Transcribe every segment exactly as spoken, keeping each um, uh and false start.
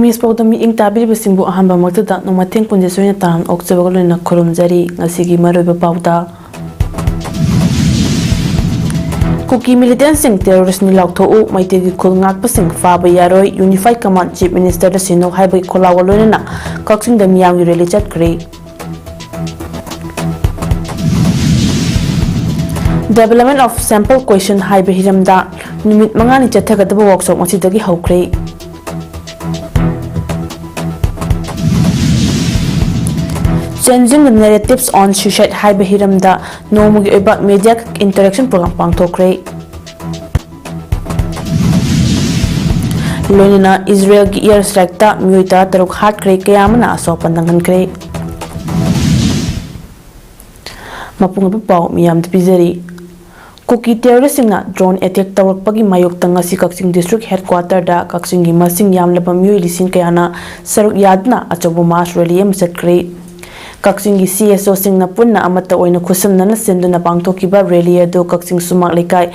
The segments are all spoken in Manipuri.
News ꯄꯥꯎꯗ ꯃꯤꯠꯌꯦꯡ ꯇꯥꯕꯤꯔꯤꯕꯁꯤꯡꯕꯨ ꯑꯍꯥꯟꯕꯃꯛꯇꯗ ꯅꯣꯡꯃꯊꯦꯝ ꯀꯨꯟꯖꯦꯁꯣꯏꯅ ꯇꯔꯥꯝꯅ ꯑꯣꯛꯆꯕꯒ ꯂꯣꯏꯅꯅ ꯈꯨꯔꯨꯝꯖꯔꯤ꯫ ꯉꯁꯤꯒꯤ ꯃꯔꯨꯑꯣꯏꯕ ꯄꯥꯎꯗ, ꯀꯨꯀꯤ ꯃꯤꯂꯤꯇꯦꯟꯁꯤꯡ ꯇꯦꯔꯣꯔꯤꯁꯅꯤ ꯂꯥꯎꯊꯣꯛꯎ, ꯃꯩꯇꯩꯒꯤ ꯈꯨꯜ ꯉꯥꯛꯄꯁꯤꯡ ꯐꯥꯕ ꯌꯥꯔꯣꯏ, ꯌꯨꯅꯤꯐꯥꯏ ꯀꯃꯥꯟ ꯆꯤꯐ ꯃꯤꯅꯤꯁꯇꯔꯗ ꯁꯤꯟꯅꯧ ꯍꯥꯏꯕꯒꯤ ꯈꯣꯜꯂꯥꯎꯒ ꯂꯣꯏꯅꯅ ꯀꯛꯆꯤꯡꯗ ꯃꯤꯌꯥꯝꯒꯤ ꯔꯦꯂꯤ ꯆꯠꯈ꯭ꯔꯦ꯫ Development of Sample Question ꯍꯥꯏꯕ ꯍꯤꯔꯝꯗ ꯅꯨꯃꯤꯠ ꯃꯉꯥꯅꯤ ꯆꯠꯊꯒꯗꯕ ꯋꯥꯛꯁꯣꯞ ꯉꯁꯤꯗꯒꯤ ꯍꯧꯈ꯭ꯔꯦ꯫ Changing the Narratives on Suicide ꯍꯥꯏꯕ ꯍꯤꯔꯝꯗ ꯅꯣꯡꯃꯒꯤ ꯑꯣꯏꯕ ꯃꯦꯗꯤꯌꯥ ꯏꯟꯇꯔꯦꯛꯁꯟ ꯄ꯭ꯔꯣꯒ꯭ꯔꯥꯝ ꯄꯥꯡꯊꯣꯛꯈ꯭ꯔꯦ꯫ ꯂꯣꯏꯅꯅ ꯏꯖꯔꯦꯜꯒꯤ ꯏꯌꯔ ꯁ꯭ꯇ꯭ꯔꯥꯏꯛꯇ ꯃꯤꯑꯣꯏ ꯇꯔꯥꯇꯔꯨꯛ ꯍꯥꯠꯈ꯭ꯔꯦ, ꯀꯌꯥ ꯑꯃꯅ ꯑꯁꯣꯛ ꯑꯄꯟ ꯅꯪꯍꯟꯈ꯭ꯔꯦ꯫ ꯃꯄꯨꯡ ꯑꯣꯏꯕ ꯄꯥꯎ ꯃꯤꯌꯥꯝꯗ ꯄꯤꯖꯔꯤ꯫ ꯀꯨꯀꯤ ꯇꯦꯔꯣꯔꯤꯁꯁꯤꯡꯅ ꯗ꯭ꯔꯣꯟ ꯑꯦꯇꯦꯛ ꯇꯧꯔꯛꯄꯒꯤ ꯃꯥꯌꯣꯛꯇ ꯉꯁꯤ ꯀꯛꯆꯤꯡ ꯗꯤꯁꯇ꯭ꯔꯤꯛ ꯍꯦꯗꯀ꯭ꯋꯥꯇꯔꯗ ꯀꯛꯆꯤꯡꯒꯤ ꯃꯁꯤꯡ ꯌꯥꯝꯂꯕ ꯃꯤꯑꯣꯏ ꯂꯤꯁꯤꯡ ꯀꯌꯥꯅ ꯁꯔꯨꯛ ꯌꯥꯗꯨꯅ ꯑꯆꯧꯕ ꯃꯥꯁ ꯔꯦꯂꯤ ꯑꯃ ꯆꯠꯈ꯭ꯔꯦ꯫ ꯀꯛꯆꯤꯡꯒꯤ ꯁꯤ ꯑꯦꯁ ꯑꯣꯁꯤꯡꯅ ꯄꯨꯟꯅ ꯑꯃꯠꯇ ꯑꯣꯏꯅ ꯈꯨꯠꯁꯝꯅꯅ ꯁꯤꯟꯗꯨꯅ ꯄꯥꯡꯊꯣꯛꯈꯤꯕ ꯔꯦꯂꯤ ꯑꯗꯨ ꯀꯛꯆꯤꯡ ꯁꯨꯃꯥꯡ ꯂꯩꯀꯥꯏ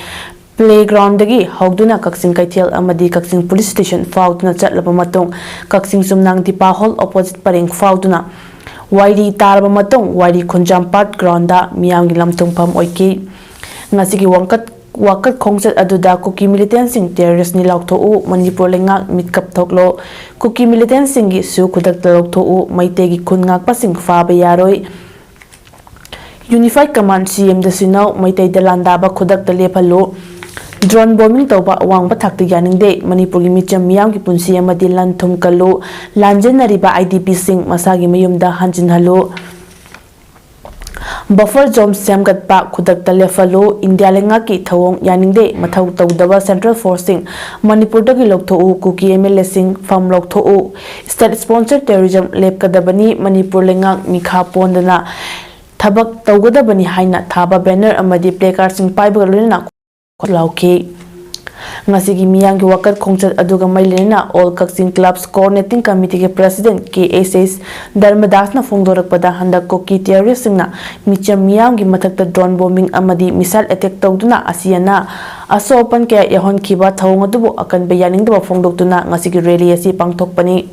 ꯄ꯭ꯂꯦꯒ꯭ꯔꯥꯎꯟꯗꯒꯤ ꯍꯧꯗꯨꯅ ꯀꯛꯆꯤꯡ ꯀꯩꯊꯦꯜ ꯑꯃꯗꯤ ꯀꯛꯆꯤꯡ ꯄꯨꯂꯤꯁ ꯁ꯭ꯇꯦꯁꯟ ꯐꯥꯎꯗꯨꯅ ꯆꯠꯂꯕ ꯃꯇꯨꯡ, ꯀꯛꯆꯤꯡ ꯆꯨꯝꯅꯥꯡ ꯗꯤꯄꯥ ꯍꯣꯜ ꯑꯣꯄꯣꯖꯤꯠ ꯄꯔꯦꯡ ꯐꯥꯎꯗꯨꯅ ꯋꯥꯏꯔꯤ ꯇꯥꯔꯕ ꯃꯇꯨꯡ, ꯋꯥꯏꯔꯤ ꯈꯨꯟꯖꯥꯝꯄꯥꯠ ꯒ꯭ꯔꯥꯎꯟꯗ ꯃꯤꯌꯥꯝꯒꯤ ꯂꯝ ꯊꯨꯡꯐꯝ ꯑꯣꯏꯈꯤ꯫ ꯉꯁꯤꯒꯤ ꯋꯥꯀꯠ, ꯋꯥꯀꯠ ꯈꯣꯡꯆꯠ ꯑꯗꯨꯗ ꯀꯨꯀꯤ ꯃꯤꯂꯤꯇꯦꯟꯁꯤꯡ ꯇꯦꯔꯣꯔꯤꯁꯅꯤ ꯂꯥꯎꯊꯣꯛꯎ, ꯃꯅꯤꯄꯨꯔ ꯂꯩꯉꯥꯛ ꯃꯤꯠꯀꯞ ꯊꯣꯛꯂꯣ, ꯀꯨꯀꯤ ꯃꯤꯂꯤꯇꯦꯟꯁꯤꯡꯒꯤ ꯁꯨ ꯈꯨꯗꯛꯇ ꯂꯧꯊꯣꯛꯎ, ꯃꯩꯇꯩꯒꯤ ꯈꯨꯟ ꯉꯥꯛꯄꯁꯤꯡ ꯐꯥꯕ ꯌꯥꯔꯣꯏ, ꯌꯨꯅꯤꯐꯥꯏ ꯀꯃꯥꯟ ꯁꯤ ꯑꯦꯝꯗ ꯁꯤꯟꯅꯧ, ꯃꯩꯇꯩꯗ ꯂꯥꯟꯗꯥꯕ ꯈꯨꯗꯛꯇ ꯂꯦꯞꯍꯜꯂꯨ, ꯗ꯭ꯔꯣꯟ ꯕꯣꯝꯕꯤꯡ ꯇꯧꯕ ꯑꯋꯥꯡꯕ ꯊꯥꯛꯇ ꯌꯥꯅꯤꯡꯗꯦ, ꯃꯅꯤꯄꯨꯔꯒꯤ ꯃꯤꯆꯝ ꯃꯤꯌꯥꯝꯒꯤ ꯄꯨꯟꯁꯤ ꯑꯃꯗꯤ ꯂꯟ ꯊꯨꯝ ꯀꯜꯂꯨ, ꯂꯥꯟꯖꯦꯟꯅꯔꯤꯕ ꯑꯥꯏ ꯗꯤ ꯄꯤꯁꯤꯡ ꯃꯁꯥꯒꯤ ꯃꯌꯨꯝꯗ ꯍꯟꯖꯤꯟꯍꯜꯂꯨ, ꯕꯐꯔ ꯖꯣꯟ ꯁꯦꯝꯒꯠꯄ ꯈꯨꯗꯛꯇ ꯂꯦꯞꯍꯜꯂꯨ, ꯏꯟꯗꯤꯌꯥ ꯂꯩꯉꯥꯛꯀꯤ ꯊꯧꯑꯣꯡ ꯌꯥꯅꯤꯡꯗꯦ, ꯃꯊꯧ ꯇꯧꯗꯕ ꯁꯦꯟꯇ꯭ꯔꯦꯜ ꯐꯣꯔꯁꯁꯤꯡ ꯃꯅꯤꯄꯨꯔꯗꯒꯤ ꯂꯧꯊꯣꯛꯎ, ꯀꯨꯀꯤ ꯑꯦꯝ ꯑꯦꯜ ꯑꯦꯁꯤꯡ ꯐꯝ ꯂꯧꯊꯣꯛꯎ, ꯁ꯭ꯇꯦꯠ ꯁ꯭ꯄꯣꯟꯁꯔ ꯇꯦꯔꯣꯔꯤꯖꯝ ꯂꯦꯞꯀꯗꯕꯅꯤ, ꯃꯅꯤꯄꯨꯔ ꯂꯩꯉꯥꯛ ꯃꯤꯈꯥ ꯄꯣꯟꯗꯅ ꯊꯕꯛ ꯇꯧꯒꯗꯕꯅꯤ ꯍꯥꯏꯅ ꯊꯥꯕ ꯕꯦꯅꯔ ꯑꯃꯗꯤ ꯄ꯭ꯂꯦꯀꯥꯔꯗꯁꯤꯡ ꯄꯥꯏꯕꯒ ꯂꯣꯏꯅꯅ ꯈꯨꯠꯂꯥꯎꯈꯤ꯫ ꯉꯁꯤꯒꯤ ꯃꯤꯌꯥꯝꯒꯤ ꯋꯥꯀꯠ ꯈꯣꯡꯆꯠ ꯑꯗꯨꯒ ꯃꯔꯤ ꯂꯩꯅꯅ All Kakching Clubs Coordinating Committeeꯒꯤ President K H H ꯙꯔꯃꯗꯥꯁꯅ ꯐꯣꯡꯗꯣꯔꯛꯄꯗ, ꯍꯟꯗꯛ ꯀꯨꯀꯤ terroristꯁꯤꯡꯅ ꯃꯤꯆꯝ ꯃꯤꯌꯥꯝꯒꯤ ꯃꯊꯛꯇ drone bombing ꯑꯃꯗꯤ missile attack ꯇꯧꯗꯨꯅ ꯑꯁꯤ ꯑꯅꯥ ꯑꯁꯣꯛ ꯑꯄꯟ ꯀꯌꯥ ꯌꯥꯎꯍꯟꯈꯤꯕ ꯊꯧꯑꯣꯡ ꯑꯗꯨꯕꯨ ꯑꯀꯟꯕ ꯌꯥꯅꯤꯡꯗꯕ ꯐꯣꯡꯗꯣꯛꯇꯨꯅ ꯉꯁꯤꯒꯤ rally ꯑꯁꯤ ꯄꯥꯡꯊꯣꯛꯄꯅꯤ꯫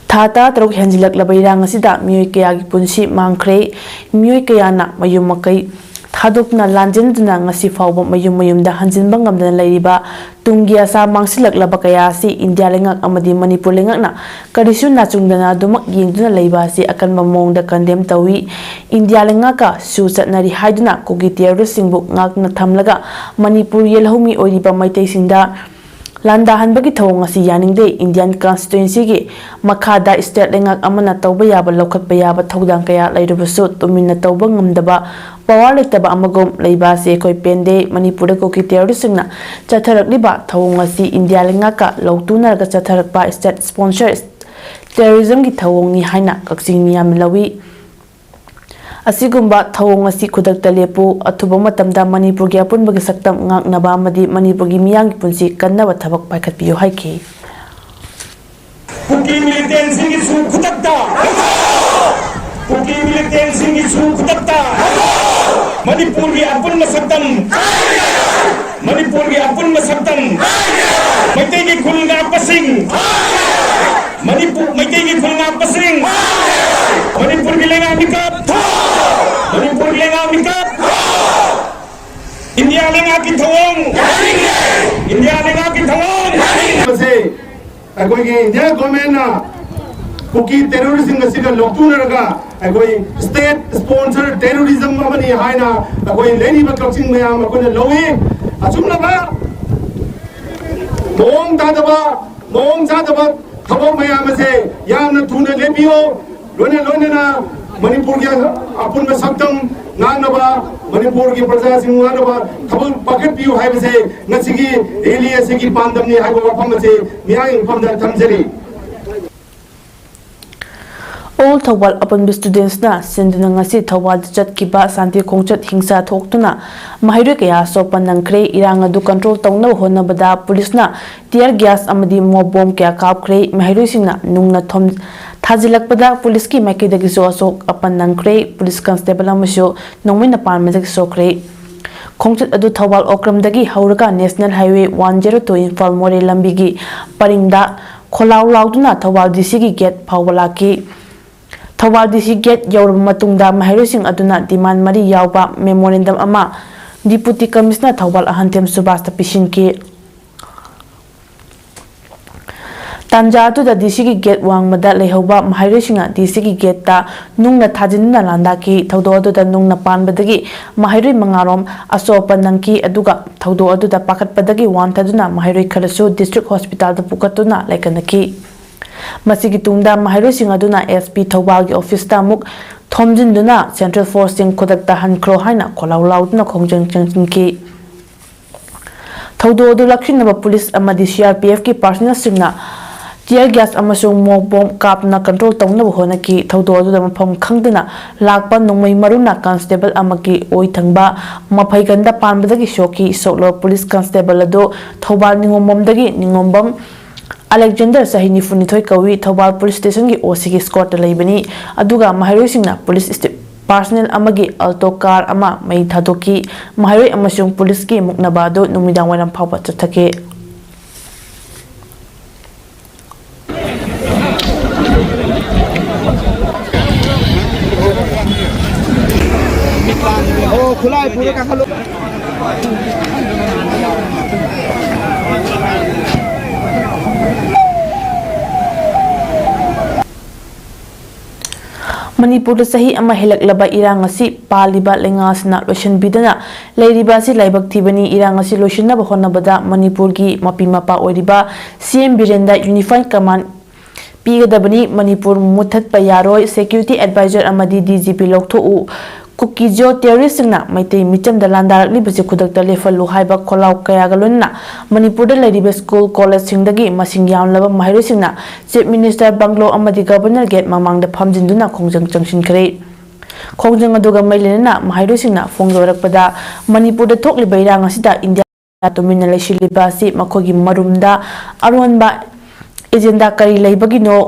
ꯊꯥ ꯇꯔꯥꯇꯔꯨꯛ ꯍꯦꯟꯖꯤꯜꯂꯛꯂꯕ ꯏꯔꯥꯡ ꯑꯁꯤꯗ ꯃꯤꯑꯣꯏ ꯀꯌꯥꯒꯤ ꯄꯨꯟꯁꯤ ꯃꯥꯡꯈ꯭ꯔꯦ꯫ ꯃꯤꯑꯣꯏ ꯀꯌꯥꯅ ꯃꯌꯨꯝ ꯃꯀꯩ ꯊꯥꯗꯣꯛꯇꯨꯅ ꯂꯥꯟꯖꯦꯟꯗꯨꯅ ꯉꯁꯤ ꯐꯥꯎꯕ ꯃꯌꯨꯝ ꯃꯌꯨꯝꯗ ꯍꯟꯖꯤꯟꯕ ꯉꯝꯗꯅ ꯂꯩꯔꯤꯕ ꯇꯨꯡꯒꯤ ꯑꯁꯥ ꯃꯥꯡꯁꯤꯜꯂꯛꯂꯕ ꯀꯌꯥ ꯑꯁꯤ ꯏꯟꯗꯤꯌꯥ ꯂꯩꯉꯥꯛ ꯑꯃꯗꯤ ꯃꯅꯤꯄꯨꯔ ꯂꯩꯉꯥꯛꯅ ꯀꯔꯤꯁꯨ ꯅꯥꯆꯨꯡꯗꯅ ꯑꯗꯨꯃꯛ ꯌꯦꯡꯗꯨꯅ ꯂꯩꯕ ꯑꯁꯤ ꯑꯀꯟꯕ ꯃꯑꯣꯡꯗ condemn ꯇꯧꯏ꯫ ꯏꯟꯗꯤꯌꯥ ꯂꯩꯉꯥꯛꯀ ꯁꯨ ꯆꯠꯅꯔꯤ ꯍꯥꯏꯗꯨꯅ ꯀꯨꯀꯤ terroristꯁꯤꯡꯕꯨ ꯉꯥꯛꯅ ꯊꯝꯂꯒ ꯃꯅꯤꯄꯨꯔ ꯌꯦꯜꯍꯧꯃꯤ ꯑꯣꯏꯔꯤꯕ ꯃꯩꯇꯩꯁꯤꯡꯗ ꯂꯥꯟꯗꯥꯍꯟꯕꯒꯤ ꯊꯧꯑꯣꯡ ꯑꯁꯤ ꯌꯥꯅꯤꯡꯗꯦ꯫ Indian Constitutionꯒꯤ ꯃꯈꯥꯗ state ꯂꯩꯉꯥꯛ ꯑꯃꯅ ꯇꯧꯕ ꯌꯥꯕ, ꯂꯧꯈꯠꯄ ꯌꯥꯕ ꯊꯧꯗꯥꯡ ꯀꯌꯥ ꯂꯩꯔꯕꯁꯨ ꯇꯨꯃꯤꯟꯅ ꯇꯧꯕ ꯉꯝꯗꯕ, power ꯂꯩꯇꯕ ꯑꯃꯒꯨꯝ ꯂꯩꯕ ꯑꯁꯤ ꯑꯩꯈꯣꯏ ꯄꯦꯟꯗꯦ꯫ ꯃꯅꯤꯄꯨꯔꯗ ꯀꯨꯀꯤ terroristꯁꯤꯡꯅ ꯆꯠꯊꯔꯛꯂꯤꯕ ꯊꯧꯑꯣꯡ ꯑꯁꯤ ꯏꯟꯗꯤꯌꯥ ꯂꯩꯉꯥꯛꯀ ꯂꯧꯇꯨꯅꯔꯒ ꯆꯠꯊꯔꯛꯄ state sponsor terrorismꯒꯤ ꯊꯧꯑꯣꯡꯅꯤ ꯍꯥꯏꯅ ꯀꯛꯆꯤꯡ ꯃꯤꯌꯥꯝꯅ ꯂꯧꯏ꯫ ꯑꯁꯤꯒꯨꯝꯕ ꯊꯧꯑꯣꯡ ꯑꯁꯤ ꯈꯨꯗꯛꯇ ꯂꯦꯞꯄꯨ, ꯑꯊꯨꯕ ꯃꯇꯝꯗ ꯃꯅꯤꯄꯨꯔꯒꯤ ꯑꯄꯨꯟꯕꯒꯤ ꯁꯛꯇꯝ ꯉꯥꯛꯅꯕ ꯑꯃꯗꯤ ꯃꯅꯤꯄꯨꯔꯒꯤ ꯃꯤꯌꯥꯝꯒꯤ ꯄꯨꯟꯁꯤ ꯀꯟꯅꯕ ꯊꯕꯛ ꯄꯥꯏꯈꯠꯄꯤꯌꯨ ꯍꯥꯏꯈꯤ꯫ ꯀꯨꯀꯤ militantꯁꯤꯡꯒꯤꯁꯨ ꯈꯨꯗꯛꯇ, ꯀꯨꯀꯤ militantꯁꯤꯡꯒꯤꯁꯨ ꯈꯨꯗꯛꯇ ꯃꯅꯤꯄꯨꯔꯒꯤ ꯑꯄꯨꯟꯕ ꯁꯛꯇꯝ, ꯃꯅꯤꯄꯨꯔꯒꯤ ꯑꯄꯨꯟꯕ ꯁꯛꯇꯝ, ꯃꯩꯇꯩꯒꯤ ꯈꯨꯜ ꯉꯥꯛꯄꯁꯤꯡ, ꯃꯅꯤꯄꯨꯔ, ꯃꯩꯇꯩꯒꯤ ꯈꯨꯜ ꯉꯥꯛꯄꯁꯤꯡ, ꯃꯅꯤꯄꯨꯔꯒꯤ ꯂꯩꯉꯥꯛ ꯃꯤꯀꯞ, ꯃꯅꯤꯄꯨꯔꯒꯤ ꯂꯩꯉꯥꯛ ꯃꯤꯀꯞ, ꯏꯟꯗꯤꯌꯥ ꯂꯩꯉꯥꯛꯀꯤ ꯊꯧꯑꯣꯡ, ꯏꯟꯗꯤꯌꯥ ꯂꯩꯉꯥꯛꯀꯤ ꯊꯧꯑꯣꯡ꯫ ꯃꯁꯤ ꯑꯩꯈꯣꯏꯒꯤ ꯏꯟꯗꯤꯌꯥ governmentꯅ ꯀꯨꯀꯤ terroristꯁꯤꯡ ꯑꯁꯤꯒ ꯂꯧꯇꯨꯅꯔꯒ ꯑꯩꯈꯣꯏ state sponsor terrorism ꯑꯃꯅꯤ ꯍꯥꯏꯅ ꯑꯩꯈꯣꯏ ꯂꯩꯔꯤꯕ ꯀꯛꯆꯤꯡ ꯃꯌꯥꯝ ꯑꯩꯈꯣꯏꯅ ꯂꯧꯏ꯫ ꯑꯆꯨꯝꯂꯕ ꯃꯑꯣꯡ ꯇꯥꯗꯕ, ꯃꯑꯣꯡ ꯆꯥꯗꯕ ꯊꯕꯛ ꯃꯌꯥꯝ ꯑꯁꯦ ꯌꯥꯝꯅ ꯊꯨꯅ ꯂꯦꯞꯄꯤꯌꯨ꯫ ꯂꯣꯏꯅ ꯂꯣꯏꯅꯅ ꯃꯅꯤꯄꯨꯔꯒꯤ ꯑꯄꯨꯟꯕ ꯁꯛꯇꯝ ꯉꯥꯛꯅꯕ, ꯃꯅꯤꯄꯨꯔꯒꯤ ꯄ꯭ꯔꯖꯥꯁꯤꯡ ꯉꯥꯛꯅꯕ ꯊꯕꯛ ꯄꯥꯏꯈꯠꯄꯤꯌꯨ ꯍꯥꯏꯕꯁꯦ ꯉꯁꯤꯒꯤ rally ꯑꯁꯤꯒꯤ ꯄꯥꯟꯗꯝꯅꯤ ꯍꯥꯏꯕ ꯋꯥꯐꯝ ꯑꯁꯤ ꯃꯤꯌꯥꯝꯒꯤ ꯃꯐꯝꯗ ꯊꯝꯖꯔꯤ꯫ ꯊꯧꯕꯥꯜ ꯑꯄꯨꯟꯕ ꯁ꯭ꯇꯨꯗꯦꯟꯠꯁꯅ ꯁꯤꯟꯗꯨꯅ ꯉꯁꯤ ꯊꯧꯕꯥꯜꯗ ꯆꯠꯈꯤꯕ ꯁꯥꯟꯇꯤ ꯈꯣꯡꯆꯠ ꯍꯤꯡꯁꯥ ꯊꯣꯛꯇꯨꯅ ꯃꯍꯩꯔꯣꯏ ꯀꯌꯥ ꯑꯁꯣꯛꯄ ꯅꯪꯈ꯭ꯔꯦ꯫ ꯏꯔꯥꯡ ꯑꯗꯨ ꯀꯟꯇ꯭ꯔꯣꯜ ꯇꯧꯅꯕ ꯍꯣꯠꯅꯕꯗ ꯄꯨꯂꯤꯁꯅ tear gas ꯑꯃꯗꯤ mob bomb ꯀꯌꯥ ꯀꯥꯞꯈ꯭ꯔꯦ꯫ ꯃꯍꯩꯔꯣꯏꯁꯤꯡꯅ ꯅꯨꯡꯅ ꯊꯣꯝ-, ꯊꯥꯖꯤꯜꯂꯛꯄꯗ ꯄꯨꯂꯤꯁꯀꯤ ꯃꯥꯏꯀꯩꯗꯒꯤꯁꯨ ꯑꯁꯣꯛ ꯑꯄꯟ ꯅꯪꯈ꯭ꯔꯦ꯫ ꯄꯨꯂꯤꯁ ꯀꯟꯁꯇꯦꯕꯜ ꯑꯃꯁꯨ ꯅꯣꯡꯃꯩꯅ ꯄꯥꯟꯕꯗꯒꯤ ꯁꯣꯛꯈ꯭ꯔꯦ꯫ ꯈꯣꯡꯆꯠ ꯑꯗꯨ ꯊꯧꯕꯥꯜ ꯑꯣꯀ꯭ꯔꯝꯗꯒꯤ ꯍꯧꯔꯒ National Highway one zero two Imphal ꯃꯣꯔꯦ ꯂꯝꯕꯤꯒꯤ ꯄꯔꯤꯡꯗ ꯈꯣꯜꯂꯥꯎ ꯂꯥꯎꯗꯨꯅ ꯊꯧꯕꯥꯜ D C ꯒꯤ gate ꯐꯥꯎꯕ ꯂꯥꯛꯈꯤ꯫ ꯊꯧꯕꯥꯜ D C gate ꯌꯧꯔꯕ ꯃꯇꯨꯡꯗ ꯃꯍꯩꯔꯣꯏꯁꯤꯡ ꯑꯗꯨꯅ demand ꯃꯔꯤ ꯌꯥꯎꯕ memorandum ꯑꯃ Deputy Commissioner ꯊꯧꯕꯥꯜ ꯑꯍꯟꯊꯦꯝ ꯁꯨꯕꯥꯁꯇ ꯄꯤꯁꯤꯟꯈꯤ꯫ ꯇꯥꯟꯖꯥ ꯑꯗꯨꯗ D C ꯒꯤ gate ꯋꯥꯡꯃꯗ ꯂꯩꯍꯧꯕ ꯃꯍꯩꯔꯣꯏꯁꯤꯡꯅ D C ꯒꯤ gateꯇ ꯅꯨꯡꯅ ꯊꯥꯖꯤꯟꯗꯨꯅ ꯂꯥꯟꯗꯥꯈꯤ꯫ ꯊꯧꯗꯣꯛ ꯑꯗꯨꯗ ꯅꯨꯡꯅ ꯄꯥꯟꯕꯗꯒꯤ ꯃꯍꯩꯔꯣꯏ ꯃꯉꯥꯔꯣꯝ ꯑꯁꯣꯛ ꯑꯄꯟ ꯅꯪꯈꯤ꯫ ꯑꯗꯨꯒ ꯊꯧꯗꯣꯛ ꯑꯗꯨꯗ ꯄꯥꯈꯠꯄꯗꯒꯤ ꯋꯥꯟꯊꯗꯨꯅ ꯃꯍꯩꯔꯣꯏ ꯈꯔꯁꯨ district hospitalꯗ ꯄꯨꯈꯠꯇꯨꯅ ꯂꯥꯏꯀꯠꯅꯈꯤ꯫ ꯃꯁꯤꯒꯤ ꯇꯨꯡꯗ ꯃꯍꯩꯔꯣꯏꯁꯤꯡ ꯑꯗꯨꯅ S P ꯊꯧꯕꯥꯜꯒꯤ officeꯇ ꯑꯃꯨꯛ ꯊꯣꯝꯖꯤꯟꯗꯨꯅ central forceꯁꯤꯡ ꯈꯨꯗꯛꯇ ꯍꯟꯈ꯭ꯔꯣ ꯍꯥꯏꯅ ꯈꯣꯜꯂꯥꯎ ꯂꯥꯎꯗꯨꯅ ꯈꯣꯡꯖꯪ ꯆꯪꯁꯤꯟꯈꯤ꯫ ꯊꯧꯗꯣꯛ ꯑꯗꯨ ꯂꯥꯛꯁꯤꯟꯅꯕ ꯄꯨꯂꯤꯁ ꯑꯃꯗꯤ C R P Fꯀꯤ personnelꯁꯤꯡꯅ tear gas ꯑꯃꯁꯨꯡ mob bomb ꯀꯥꯞꯇꯨꯅ control ꯇꯧꯅꯕ ꯍꯣꯠꯅꯈꯤ꯫ ꯊꯧꯗꯣꯛ ꯑꯗꯨꯗ ꯃꯐꯝ ꯈꯪꯗꯅ ꯂꯥꯛꯄ ꯅꯣꯡꯃꯩ ꯃꯔꯨꯅ constable ꯑꯃꯒꯤ ꯑꯣꯏ ꯊꯪꯕ ꯃꯐꯩꯒꯟꯗ ꯄꯥꯟꯕꯗꯒꯤ ꯁꯣꯛꯈꯤ꯫ ꯁꯣꯛꯂꯕ ꯄꯨꯂꯤꯁ constable ꯑꯗꯨ ꯊꯧꯕꯥꯜ ꯅꯤꯉꯣꯝꯕꯝꯗꯒꯤ ꯅꯤꯉꯣꯝꯕꯝ ꯑꯂꯦꯛꯖꯦꯟꯗꯔ, ꯆꯍꯤ ꯅꯤꯐꯨꯅꯤꯊꯣꯏ ꯀꯧꯏ, ꯊꯧꯕꯥꯜ ꯄꯨꯂꯤꯁ ꯁ꯭ꯇꯦꯁꯟꯒꯤ O Cꯒꯤ escortꯇ ꯂꯩꯕꯅꯤ꯫ ꯑꯗꯨꯒ ꯃꯍꯩꯔꯣꯏꯁꯤꯡꯅ ꯄꯨꯂꯤꯁ ꯏꯁꯇꯦ-, personnel ꯑꯃꯒꯤ Alto car ꯑꯃ ꯃꯩ ꯊꯥꯗꯣꯛꯈꯤ꯫ ꯃꯍꯩꯔꯣꯏ ꯑꯃꯁꯨꯡ ꯄꯨꯂꯤꯁꯀꯤ ꯃꯨꯛꯅꯕ ꯑꯗꯨ ꯅꯨꯃꯤꯗꯥꯡ ꯋꯥꯏꯔꯝ ꯐꯥꯎꯕ ꯆꯠꯊꯈꯤ꯫ ꯑꯣ, ꯈꯨꯠꯂꯥꯏ ꯄꯨꯔ ꯀꯥꯈꯠꯂꯣ꯫ ꯃꯅꯤꯄꯨꯔꯗ ꯆꯍꯤ ꯑꯃ ꯍꯦꯜꯂꯛꯂꯕ ꯏꯔꯥꯡ ꯑꯁꯤ ꯄꯥꯜꯂꯤꯕ ꯂꯩꯉꯥꯛꯁꯤꯅ ꯂꯣꯏꯁꯤꯟꯕꯤꯗꯅ ꯂꯩꯔꯤꯕ ꯑꯁꯤ ꯂꯥꯏꯕꯛ ꯊꯤꯕꯅꯤ꯫ ꯏꯔꯥꯡ ꯑꯁꯤ ꯂꯣꯏꯁꯤꯟꯅꯕ ꯍꯣꯠꯅꯕꯗ ꯃꯅꯤꯄꯨꯔꯒꯤ ꯃꯄꯤ ꯃꯄꯥ ꯑꯣꯏꯔꯤꯕ C M ꯕꯤꯔꯦꯟꯗ unified command ꯄꯤꯒꯗꯕꯅꯤ꯫ ꯃꯅꯤꯄꯨꯔ ꯃꯨꯠꯊꯠꯄ ꯌꯥꯔꯣꯏ꯫ Security advisor ꯑꯃꯗꯤ D G P ꯂꯧꯊꯣꯛꯎ꯫ ꯀꯨꯀꯤ ꯖꯤꯑꯣ ꯇꯦꯔꯣꯔꯤꯁꯁꯤꯡꯅ ꯃꯩꯇꯩ ꯃꯤꯆꯝꯗ ꯂꯥꯟꯗꯥꯔꯛꯂꯤꯕꯁꯤ ꯈꯨꯗꯛꯇ ꯂꯦꯞꯍꯜꯂꯨ ꯍꯥꯏꯕ ꯈꯣꯜꯂꯥꯎ ꯀꯌꯥꯒ ꯂꯣꯏꯅꯅ ꯃꯅꯤꯄꯨꯔꯗ ꯂꯩꯔꯤꯕ ꯁ꯭ꯀꯨꯜ ꯀꯣꯂꯦꯖꯁꯤꯡꯗꯒꯤ ꯃꯁꯤꯡ ꯌꯥꯝꯂꯕ ꯃꯍꯩꯔꯣꯏꯁꯤꯡꯅ ꯆꯤꯞ ꯃꯤꯅꯤꯁꯇꯔ ꯕꯪꯒ꯭ꯂꯣ ꯑꯃꯗꯤ ꯒꯕꯔꯅꯔ ꯒꯦꯠ ꯃꯃꯥꯡꯗ ꯐꯝꯖꯤꯟꯗꯨꯅ ꯈꯣꯡꯖꯪ ꯆꯪꯁꯤꯟꯈ꯭ꯔꯦ꯫ ꯈꯣꯡꯖꯪ ꯑꯗꯨꯒ ꯃꯔꯤ ꯂꯩꯅꯅ ꯃꯍꯩꯔꯣꯏꯁꯤꯡꯅ ꯐꯣꯡꯗꯣꯔꯛꯄꯗ ꯃꯅꯤꯄꯨꯔꯗ ꯊꯣꯛꯂꯤꯕ ꯏꯔꯥꯡ ꯑꯁꯤꯗ ꯏꯟꯗꯤꯌꯥ ꯇꯨꯃꯤꯟꯅ ꯂꯩꯁꯤꯜꯂꯤꯕ ꯑꯁꯤ ꯃꯈꯣꯏꯒꯤ ꯃꯔꯨꯝꯗ ꯑꯔꯣꯟꯕ ꯑꯦꯖꯦꯟꯗꯥ ꯀꯔꯤ ꯂꯩꯕꯒꯤꯅꯣ?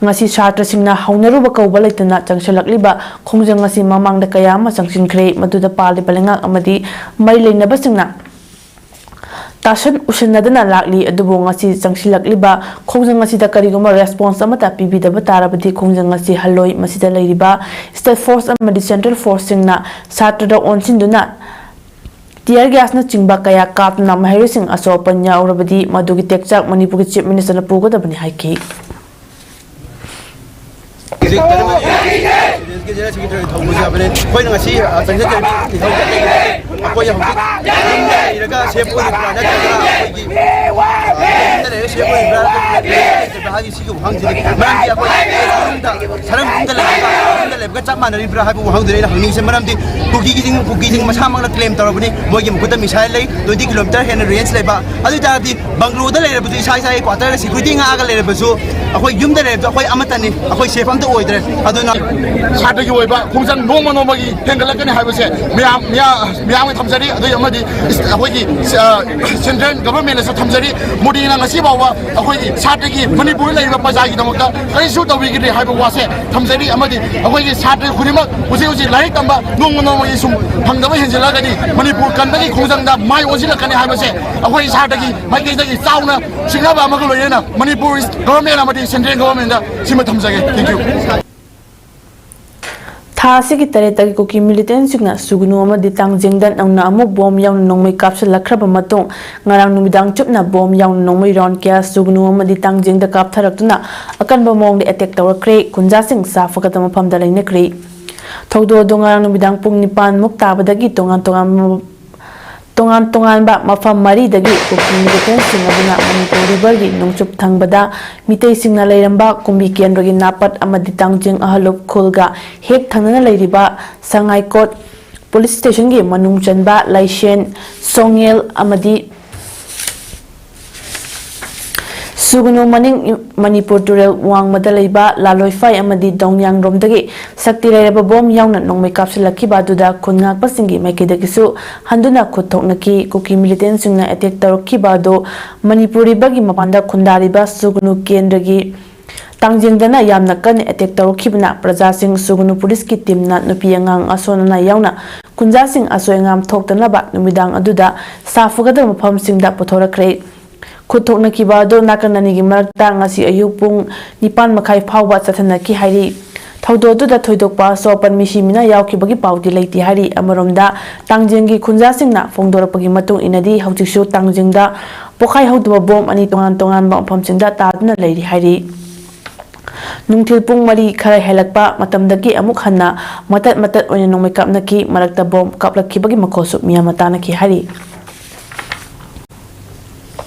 ꯉꯁꯤ ꯁꯥꯇ꯭ꯔꯁꯤꯡꯅ ꯍꯧꯅꯔꯨꯕ ꯀꯧꯕ ꯂꯩꯇꯅ ꯆꯪꯁꯤꯜꯂꯛꯂꯤꯕ ꯈꯣꯡꯖꯪ ꯑꯁꯤ ꯃꯃꯥꯡꯗ ꯀꯌꯥ ꯑꯃ ꯆꯪꯁꯤꯟꯈ꯭ꯔꯦ, ꯃꯗꯨꯗ ꯄꯥꯜꯂꯤꯕ ꯂꯩꯉꯥꯛ ꯑꯃꯗꯤ ꯃꯔꯤ ꯂꯩꯅꯕꯁꯤꯡꯅ ꯇꯥꯁꯟ ꯎꯁꯤꯟꯅꯗꯅ ꯂꯥꯛꯂꯤ꯫ ꯑꯗꯨꯕꯨ ꯉꯁꯤ ꯆꯪꯁꯤꯜꯂꯛꯂꯤꯕ ꯈꯣꯡꯖꯪ ꯑꯁꯤꯗ ꯀꯔꯤꯒꯨꯝꯕ ꯔꯦꯁꯄꯣꯟꯁ ꯑꯃꯠꯇ ꯄꯤꯕꯤꯗꯕ ꯇꯥꯔꯕꯗꯤ ꯈꯣꯡꯖꯪ ꯑꯁꯤ ꯍꯜꯂꯣꯏ꯫ ꯃꯁꯤꯗ ꯂꯩꯔꯤꯕ ꯁ꯭ꯇꯦꯠ ꯐꯣꯔꯁ ꯑꯃꯗꯤ ꯁꯦꯟꯇ꯭ꯔꯦꯜ ꯐꯣꯔꯁꯁꯤꯡꯅ ꯁꯥꯇ꯭ꯔꯗ ꯑꯣꯟꯁꯤꯟꯗꯨꯅ ꯇꯤꯌꯔ ꯒ꯭ꯌꯥꯁꯅꯆꯤꯡꯕ ꯀꯌꯥ ꯀꯥꯞꯇꯨꯅ ꯃꯍꯩꯔꯣꯏꯁꯤꯡ ꯑꯁꯣꯛ ꯑꯄꯟ ꯌꯥꯎꯔꯕꯗꯤ ꯃꯗꯨꯒꯤ ꯇꯦꯛꯆꯥꯛ ꯃꯅꯤꯄꯨꯔꯒꯤ ꯆꯤꯞ ꯃꯤꯅꯤꯁꯇꯔꯅ ꯄꯨꯒꯗꯕꯅꯤ ꯍꯥꯏꯈꯤ꯫ ꯍꯧꯖꯤꯛ ꯇꯔꯨꯛ ꯁꯤꯗꯦꯟꯁꯀꯤ ꯖꯦꯅꯔꯦꯜ ꯁꯦꯀ꯭ꯔꯦꯇꯔꯤ ꯊꯧꯕꯁꯨ ꯌꯥꯕꯅꯤ꯫ ꯑꯩꯈꯣꯏꯅ ꯉꯁꯤ, ꯑ, ꯆꯪꯖꯗꯣꯏꯕ ꯏꯊꯧ ꯆꯠꯄꯒꯤ ꯑꯩꯈꯣꯏ ꯍꯧꯖꯤꯛ ꯌꯨꯝꯗ ꯂꯩꯔꯒ ꯁꯦꯐ ꯑꯣꯏꯔꯤꯕ꯭ꯔꯥ ꯅꯠꯇ꯭ꯔꯒ ꯑꯩꯈꯣꯏꯒꯤ, ꯑ, ꯌꯨꯝꯗ ꯂꯩꯔꯒ ꯁꯦꯐ ꯑꯣꯏꯔꯤꯕ꯭ꯔꯥ ꯅꯠꯇ꯭ꯔꯒ ꯂꯩꯇꯕ꯭ꯔꯥ ꯍꯥꯏꯕꯒꯤ ꯁꯤꯒꯤ ꯋꯥꯍꯪꯁꯤꯅꯤ꯫ ꯃꯔꯝꯗꯤ ꯑꯩꯈꯣꯏ ꯌꯨꯝꯗ, ꯁꯔꯝ ꯌꯨꯝꯗ ꯂꯩꯕꯒ ꯌꯨꯝꯗ ꯂꯩꯕꯒ ꯆꯞ ꯃꯥꯟꯅꯔꯤꯕ꯭ꯔꯥ ꯍꯥꯏꯕ ꯋꯥꯍꯪꯗꯨꯅꯤ ꯑꯩꯅ ꯍꯪꯅꯤꯡꯉꯤꯁꯦ꯫ ꯃꯔꯝꯗꯤ ꯀꯨꯀꯤꯁꯤꯡ, ꯀꯨꯀꯤꯁꯤꯡ ꯃꯁꯥꯃꯛꯅ ꯀ꯭ꯂꯦꯝ ꯇꯧꯔꯕꯅꯤ, ꯃꯣꯏꯒꯤ ꯃꯈꯨꯠꯇ ꯃꯤꯁꯥꯏꯜ ꯂꯩ, ꯇ꯭ꯋꯦꯟꯇꯤ ꯀꯤꯂꯣꯃꯤꯇꯔ ꯍꯦꯟꯅ ꯔꯦꯟꯖ ꯂꯩꯕ꯫ ꯑꯗꯨ ꯑꯣꯏ ꯇꯥꯔꯗꯤ ꯕꯪꯒ꯭ꯂꯣꯗ ꯂꯩꯔꯕꯁꯨ, ꯏꯁꯥ ꯏꯁꯥꯒꯤ ꯀ꯭ꯋꯥꯇꯔꯗ ꯁꯦꯀ꯭ꯌꯨꯔꯤꯇꯤ ꯉꯥꯛꯑꯒ ꯂꯩꯔꯕꯁꯨ, ꯑꯩꯈꯣꯏ ꯌꯨꯝꯗ ꯂꯩꯔꯕꯁꯨ ꯑꯩꯈꯣꯏ ꯑꯃꯠꯇꯅꯤ, ꯑꯩꯈꯣꯏ ꯁꯦꯐ ꯑꯝꯇ ꯑꯣꯏꯗ꯭ꯔꯦ꯫ ꯑꯗꯨꯅ ꯁꯥꯇ꯭ꯔꯒꯤ ꯑꯣꯏꯕ ꯈꯣꯡꯖꯪ ꯅꯣꯡꯃ ꯅꯣꯡꯃꯒꯤ ꯍꯦꯟꯒꯠꯂꯛꯀꯅꯤ ꯍꯥꯏꯕꯁꯦ ꯃꯌꯥꯝ, ꯃꯤꯌꯥ-, ꯃꯤꯌꯥꯝꯒꯤ ꯊꯝꯖꯔꯤ, ꯑꯗꯨꯒꯤ ꯑꯃꯗꯤ ꯑꯩꯈꯣꯏꯒꯤ, ꯑ, ꯁꯦꯟꯇ꯭ꯔꯦꯜ ꯒꯚꯔꯟꯃꯦꯟꯗꯁꯨ ꯊꯝꯖꯔꯤ꯫ ꯃꯣꯗꯤꯅ ꯉꯁꯤ ꯐꯥꯎꯕ ꯑꯩꯈꯣꯏꯒꯤ ꯁꯥꯇ꯭ꯔꯒꯤ, ꯃꯅꯤꯄꯨꯔꯗ ꯂꯩꯔꯤꯕ ꯄ꯭ꯔꯖꯥꯒꯤꯗꯃꯛꯇ ꯀꯔꯤꯁꯨ ꯇꯧꯕꯤꯈꯤꯗꯦ ꯍꯥꯏꯕ ꯋꯥꯁꯦ ꯊꯝꯖꯔꯤ꯫ ꯑꯃꯗꯤ ꯑꯩꯈꯣꯏꯒꯤ ꯁꯥꯇ꯭ꯔ ꯈꯨꯗꯤꯡꯃꯛ ꯍꯧꯖꯤꯛ ꯍꯧꯖꯤꯛ ꯂꯥꯏꯔꯤꯛ ꯇꯝꯕ ꯅꯣꯡꯃ ꯅꯣꯡꯃꯒꯤ ꯁꯨꯝ ꯐꯪꯗꯕ ꯍꯦꯟꯖꯤꯜꯂꯛꯑꯒꯗꯤ ꯃꯅꯤꯄꯨꯔ ꯀꯟꯕꯒꯤ ꯈꯣꯡꯖꯪꯗ ꯃꯥꯏ ꯑꯣꯟꯁꯤꯜꯂꯛꯀꯅꯤ ꯍꯥꯏꯕꯁꯦ ꯑꯩꯈꯣꯏ ꯁꯥꯇ꯭ꯔꯒꯤ ꯃꯥꯏꯀꯩꯗꯒꯤ ꯆꯥꯎꯅ ꯁꯤꯡꯅꯕ ꯑꯃꯒ ꯂꯣꯏꯅꯅ ꯃꯅꯤꯄꯨꯔ ꯒꯚꯔꯟꯃꯦꯟ ꯑꯃꯗꯤ ꯁꯦꯟꯇ꯭ꯔꯦꯜ ꯒꯚꯔꯟꯃꯦꯟꯗ ꯁꯤꯃ ꯊꯝꯖꯒꯦ꯫ Thank you. ꯊꯥ ꯑꯁꯤꯒꯤ ꯇꯔꯦꯠꯇꯒꯤ ꯀꯨꯀꯤ ꯃꯤꯂꯤꯇꯦꯟꯁꯤꯡꯅ ꯁꯨꯒꯅꯨ ꯑꯃꯗꯤ ꯇꯥꯡꯖꯦꯡꯗ ꯅꯧꯅ ꯑꯃꯨꯛ ꯕꯣꯝ ꯌꯥꯎꯅ ꯅꯣꯡꯃꯩ ꯀꯥꯞꯁꯤꯜꯂꯛꯈ꯭ꯔꯕ ꯃꯇꯨꯡ, ꯉꯔꯥꯡ ꯅꯨꯃꯤꯗꯥꯡ ꯆꯨꯞꯅ ꯕꯣꯝ ꯌꯥꯎꯅ ꯅꯣꯡꯃꯩ ꯔꯥꯎꯟ ꯀꯌꯥ ꯁꯨꯒꯅꯨ ꯑꯃꯗꯤ ꯇꯥꯡꯖꯦꯡꯗ ꯀꯥꯞꯊꯔꯛꯇꯨꯅ ꯑꯀꯟꯕ ꯃꯑꯣꯡꯗ ꯑꯦꯇꯦꯛ ꯇꯧꯔꯛꯈ꯭ꯔꯦ꯫ ꯈꯨꯟꯖꯥꯁꯤꯡ ꯁꯥꯐꯒꯠꯄ ꯃꯐꯝꯗ ꯂꯩꯅꯈ꯭ꯔꯦ꯫ ꯊꯧꯗꯣꯛ ꯑꯗꯨ ꯉꯔꯥꯡ ꯅꯨꯃꯤꯗꯥꯡ ꯄꯨꯡ ꯅꯤꯄꯥꯟ ꯃꯨꯛ ꯇꯥꯕꯗꯒꯤ ꯇꯣꯉꯥꯟ ꯇꯣꯉꯥꯟꯕ ꯇꯣꯉꯥꯟ ꯇꯣꯉꯥꯟꯕ ꯃꯐꯝ ꯃꯔꯤꯗꯒꯤ ꯀꯨꯀꯤ ꯃꯤꯂꯤꯇꯦꯟꯁꯤꯡ ꯑꯗꯨꯅ ꯃꯅꯤꯄꯨꯔ ꯔꯤꯚꯔꯒꯤ ꯅꯣꯡꯆꯨꯞ ꯊꯪꯕꯗ ꯃꯤꯇꯩꯁꯤꯡꯅ ꯂꯩꯔꯝꯕ ꯀꯨꯝꯕꯤ ꯀꯦꯟꯗ꯭ꯔꯒꯤ ꯅꯥꯄꯠ ꯑꯃꯗꯤ ꯇꯥꯡꯖꯤꯡ ꯑꯍꯂꯨꯞ ꯈꯨꯜꯒ ꯍꯦꯛ ꯊꯪꯅꯅ ꯂꯩꯔꯤꯕ ꯁꯉꯥꯏꯀꯣꯠ ꯄꯨꯂꯤꯁ ꯁ꯭ꯇꯦꯁꯟꯒꯤ ꯃꯅꯨꯡ ꯆꯟꯕ ꯂꯩꯁꯦꯟ, ꯁꯣꯉꯦꯜ ꯑꯃꯗꯤ ꯁꯨꯒꯅꯨ ꯃꯅꯤꯡ ꯃꯅꯤꯄꯨꯔ ꯇꯨꯔꯦꯜ ꯋꯥꯡꯃꯗ ꯂꯩꯕ ꯂꯥꯂꯣꯏꯐꯥꯏ ꯑꯃꯗꯤ ꯗꯣꯡꯌꯥꯡꯔꯣꯝꯗꯒꯤ ꯁꯛꯇꯤ ꯂꯩꯔꯕ ꯕꯣꯝ ꯌꯥꯎꯅ ꯅꯣꯡꯃꯩ ꯀꯥꯞꯁꯤꯜꯂꯛꯈꯤꯕ ꯑꯗꯨꯗ ꯈꯨꯟ ꯉꯥꯛꯄꯁꯤꯡꯒꯤ ꯃꯥꯏꯀꯩꯗꯒꯤꯁꯨ ꯍꯟꯗꯨꯅ ꯈꯨꯠ ꯊꯣꯛꯅꯈꯤ꯫ ꯀꯨꯀꯤ ꯃꯤꯂꯤꯇꯦꯟꯁꯤꯡꯅ ꯑꯦꯇꯦꯛ ꯇꯧꯔꯛꯈꯤꯕ ꯑꯗꯨ ꯃꯅꯤꯄꯨꯔ ꯔꯤꯚꯔꯒꯤ ꯃꯄꯥꯟꯗ ꯈꯨꯟꯗꯥꯔꯤꯕ ꯁꯨꯒꯅꯨ ꯀꯦꯟꯗ꯭ꯔꯒꯤ ꯇꯥꯡꯖꯤꯡꯗꯅ ꯌꯥꯝꯅ ꯀꯟꯅ ꯑꯦꯇꯦꯛ ꯇꯧꯔꯛꯈꯤꯕꯅ ꯄ꯭ꯔꯖꯥꯁꯤꯡ ꯁꯨꯒꯅꯨ ꯄꯨꯂꯤꯁꯀꯤ ꯇꯤꯝꯅ ꯅꯨꯄꯤ ꯑꯉꯥꯡ ꯑꯁꯣꯟ ꯑꯅꯥ ꯌꯥꯎꯅ ꯈꯨꯟꯖꯥꯁꯤꯡ ꯑꯁꯣꯏ ꯑꯉꯥꯝ ꯊꯣꯛꯇꯅꯕ ꯅꯨꯃꯤꯗꯥꯡ ꯑꯗꯨꯗ ꯁꯥꯐꯒꯗꯕ ꯃꯐꯝꯁꯤꯡꯗ ꯄꯨꯊꯣꯔꯛꯈ꯭ꯔꯦ꯫ ꯈꯨꯠ ꯊꯣꯛꯅꯈꯤꯕ ꯑꯗꯨ ꯅꯥꯀꯟ ꯑꯅꯤꯒꯤ ꯃꯔꯛꯇ ꯉꯁꯤ ꯑꯌꯨꯛ ꯄꯨꯡ ꯅꯤꯄꯥꯟ ꯃꯈꯥꯏ ꯐꯥꯎꯕ ꯆꯠꯊꯅꯈꯤ ꯍꯥꯏꯔꯤ꯫ ꯊꯧꯗꯣꯛ ꯑꯗꯨꯗ ꯊꯣꯏꯗꯣꯛꯄ ꯑꯁꯣꯛ ꯑꯄꯟ ꯃꯤꯁꯤ ꯃꯤꯅꯥ ꯌꯥꯎꯈꯤꯕꯒꯤ ꯄꯥꯎꯗꯤ ꯂꯩꯇꯦ ꯍꯥꯏꯔꯤ꯫ ꯑꯃꯔꯣꯝꯗ ꯇꯥꯡꯖꯤꯡꯒꯤ ꯈꯨꯟꯖꯥꯁꯤꯡꯅ ꯐꯣꯡꯗꯣꯔꯛꯄꯒꯤ ꯃꯇꯨꯡ ꯏꯟꯅꯗꯤ ꯍꯧꯖꯤꯛꯁꯨ ꯇꯥꯡꯖꯤꯡꯗ ꯄꯣꯈꯥꯏꯍꯧꯗꯕ ꯕꯣꯝ ꯑꯅꯤ ꯇꯣꯉꯥꯟ ꯇꯣꯉꯥꯟꯕ ꯃꯐꯝꯁꯤꯡꯗ ꯇꯥꯗꯨꯅ ꯂꯩꯔꯤ ꯍꯥꯏꯔꯤ꯫ ꯅꯨꯡꯊꯤꯜ ꯄꯨꯡ ꯃꯔꯤ ꯈꯔ ꯍꯦꯜꯂꯛꯄ ꯃꯇꯝꯗꯒꯤ ꯑꯃꯨꯛ ꯍꯟꯅ ꯃꯇꯠ ꯃꯇꯠ ꯑꯣꯏꯅ ꯅꯣꯡꯃꯩ ꯀꯥꯞꯅꯈꯤ꯫ ꯃꯔꯛꯇ ꯕꯣꯝ ꯀꯥꯞꯂꯛꯈꯤꯕꯒꯤ ꯃꯈꯣꯜꯁꯨ ꯃꯤꯌꯥꯝꯅ ꯇꯥꯅꯈꯤ ꯍꯥꯏꯔꯤ꯫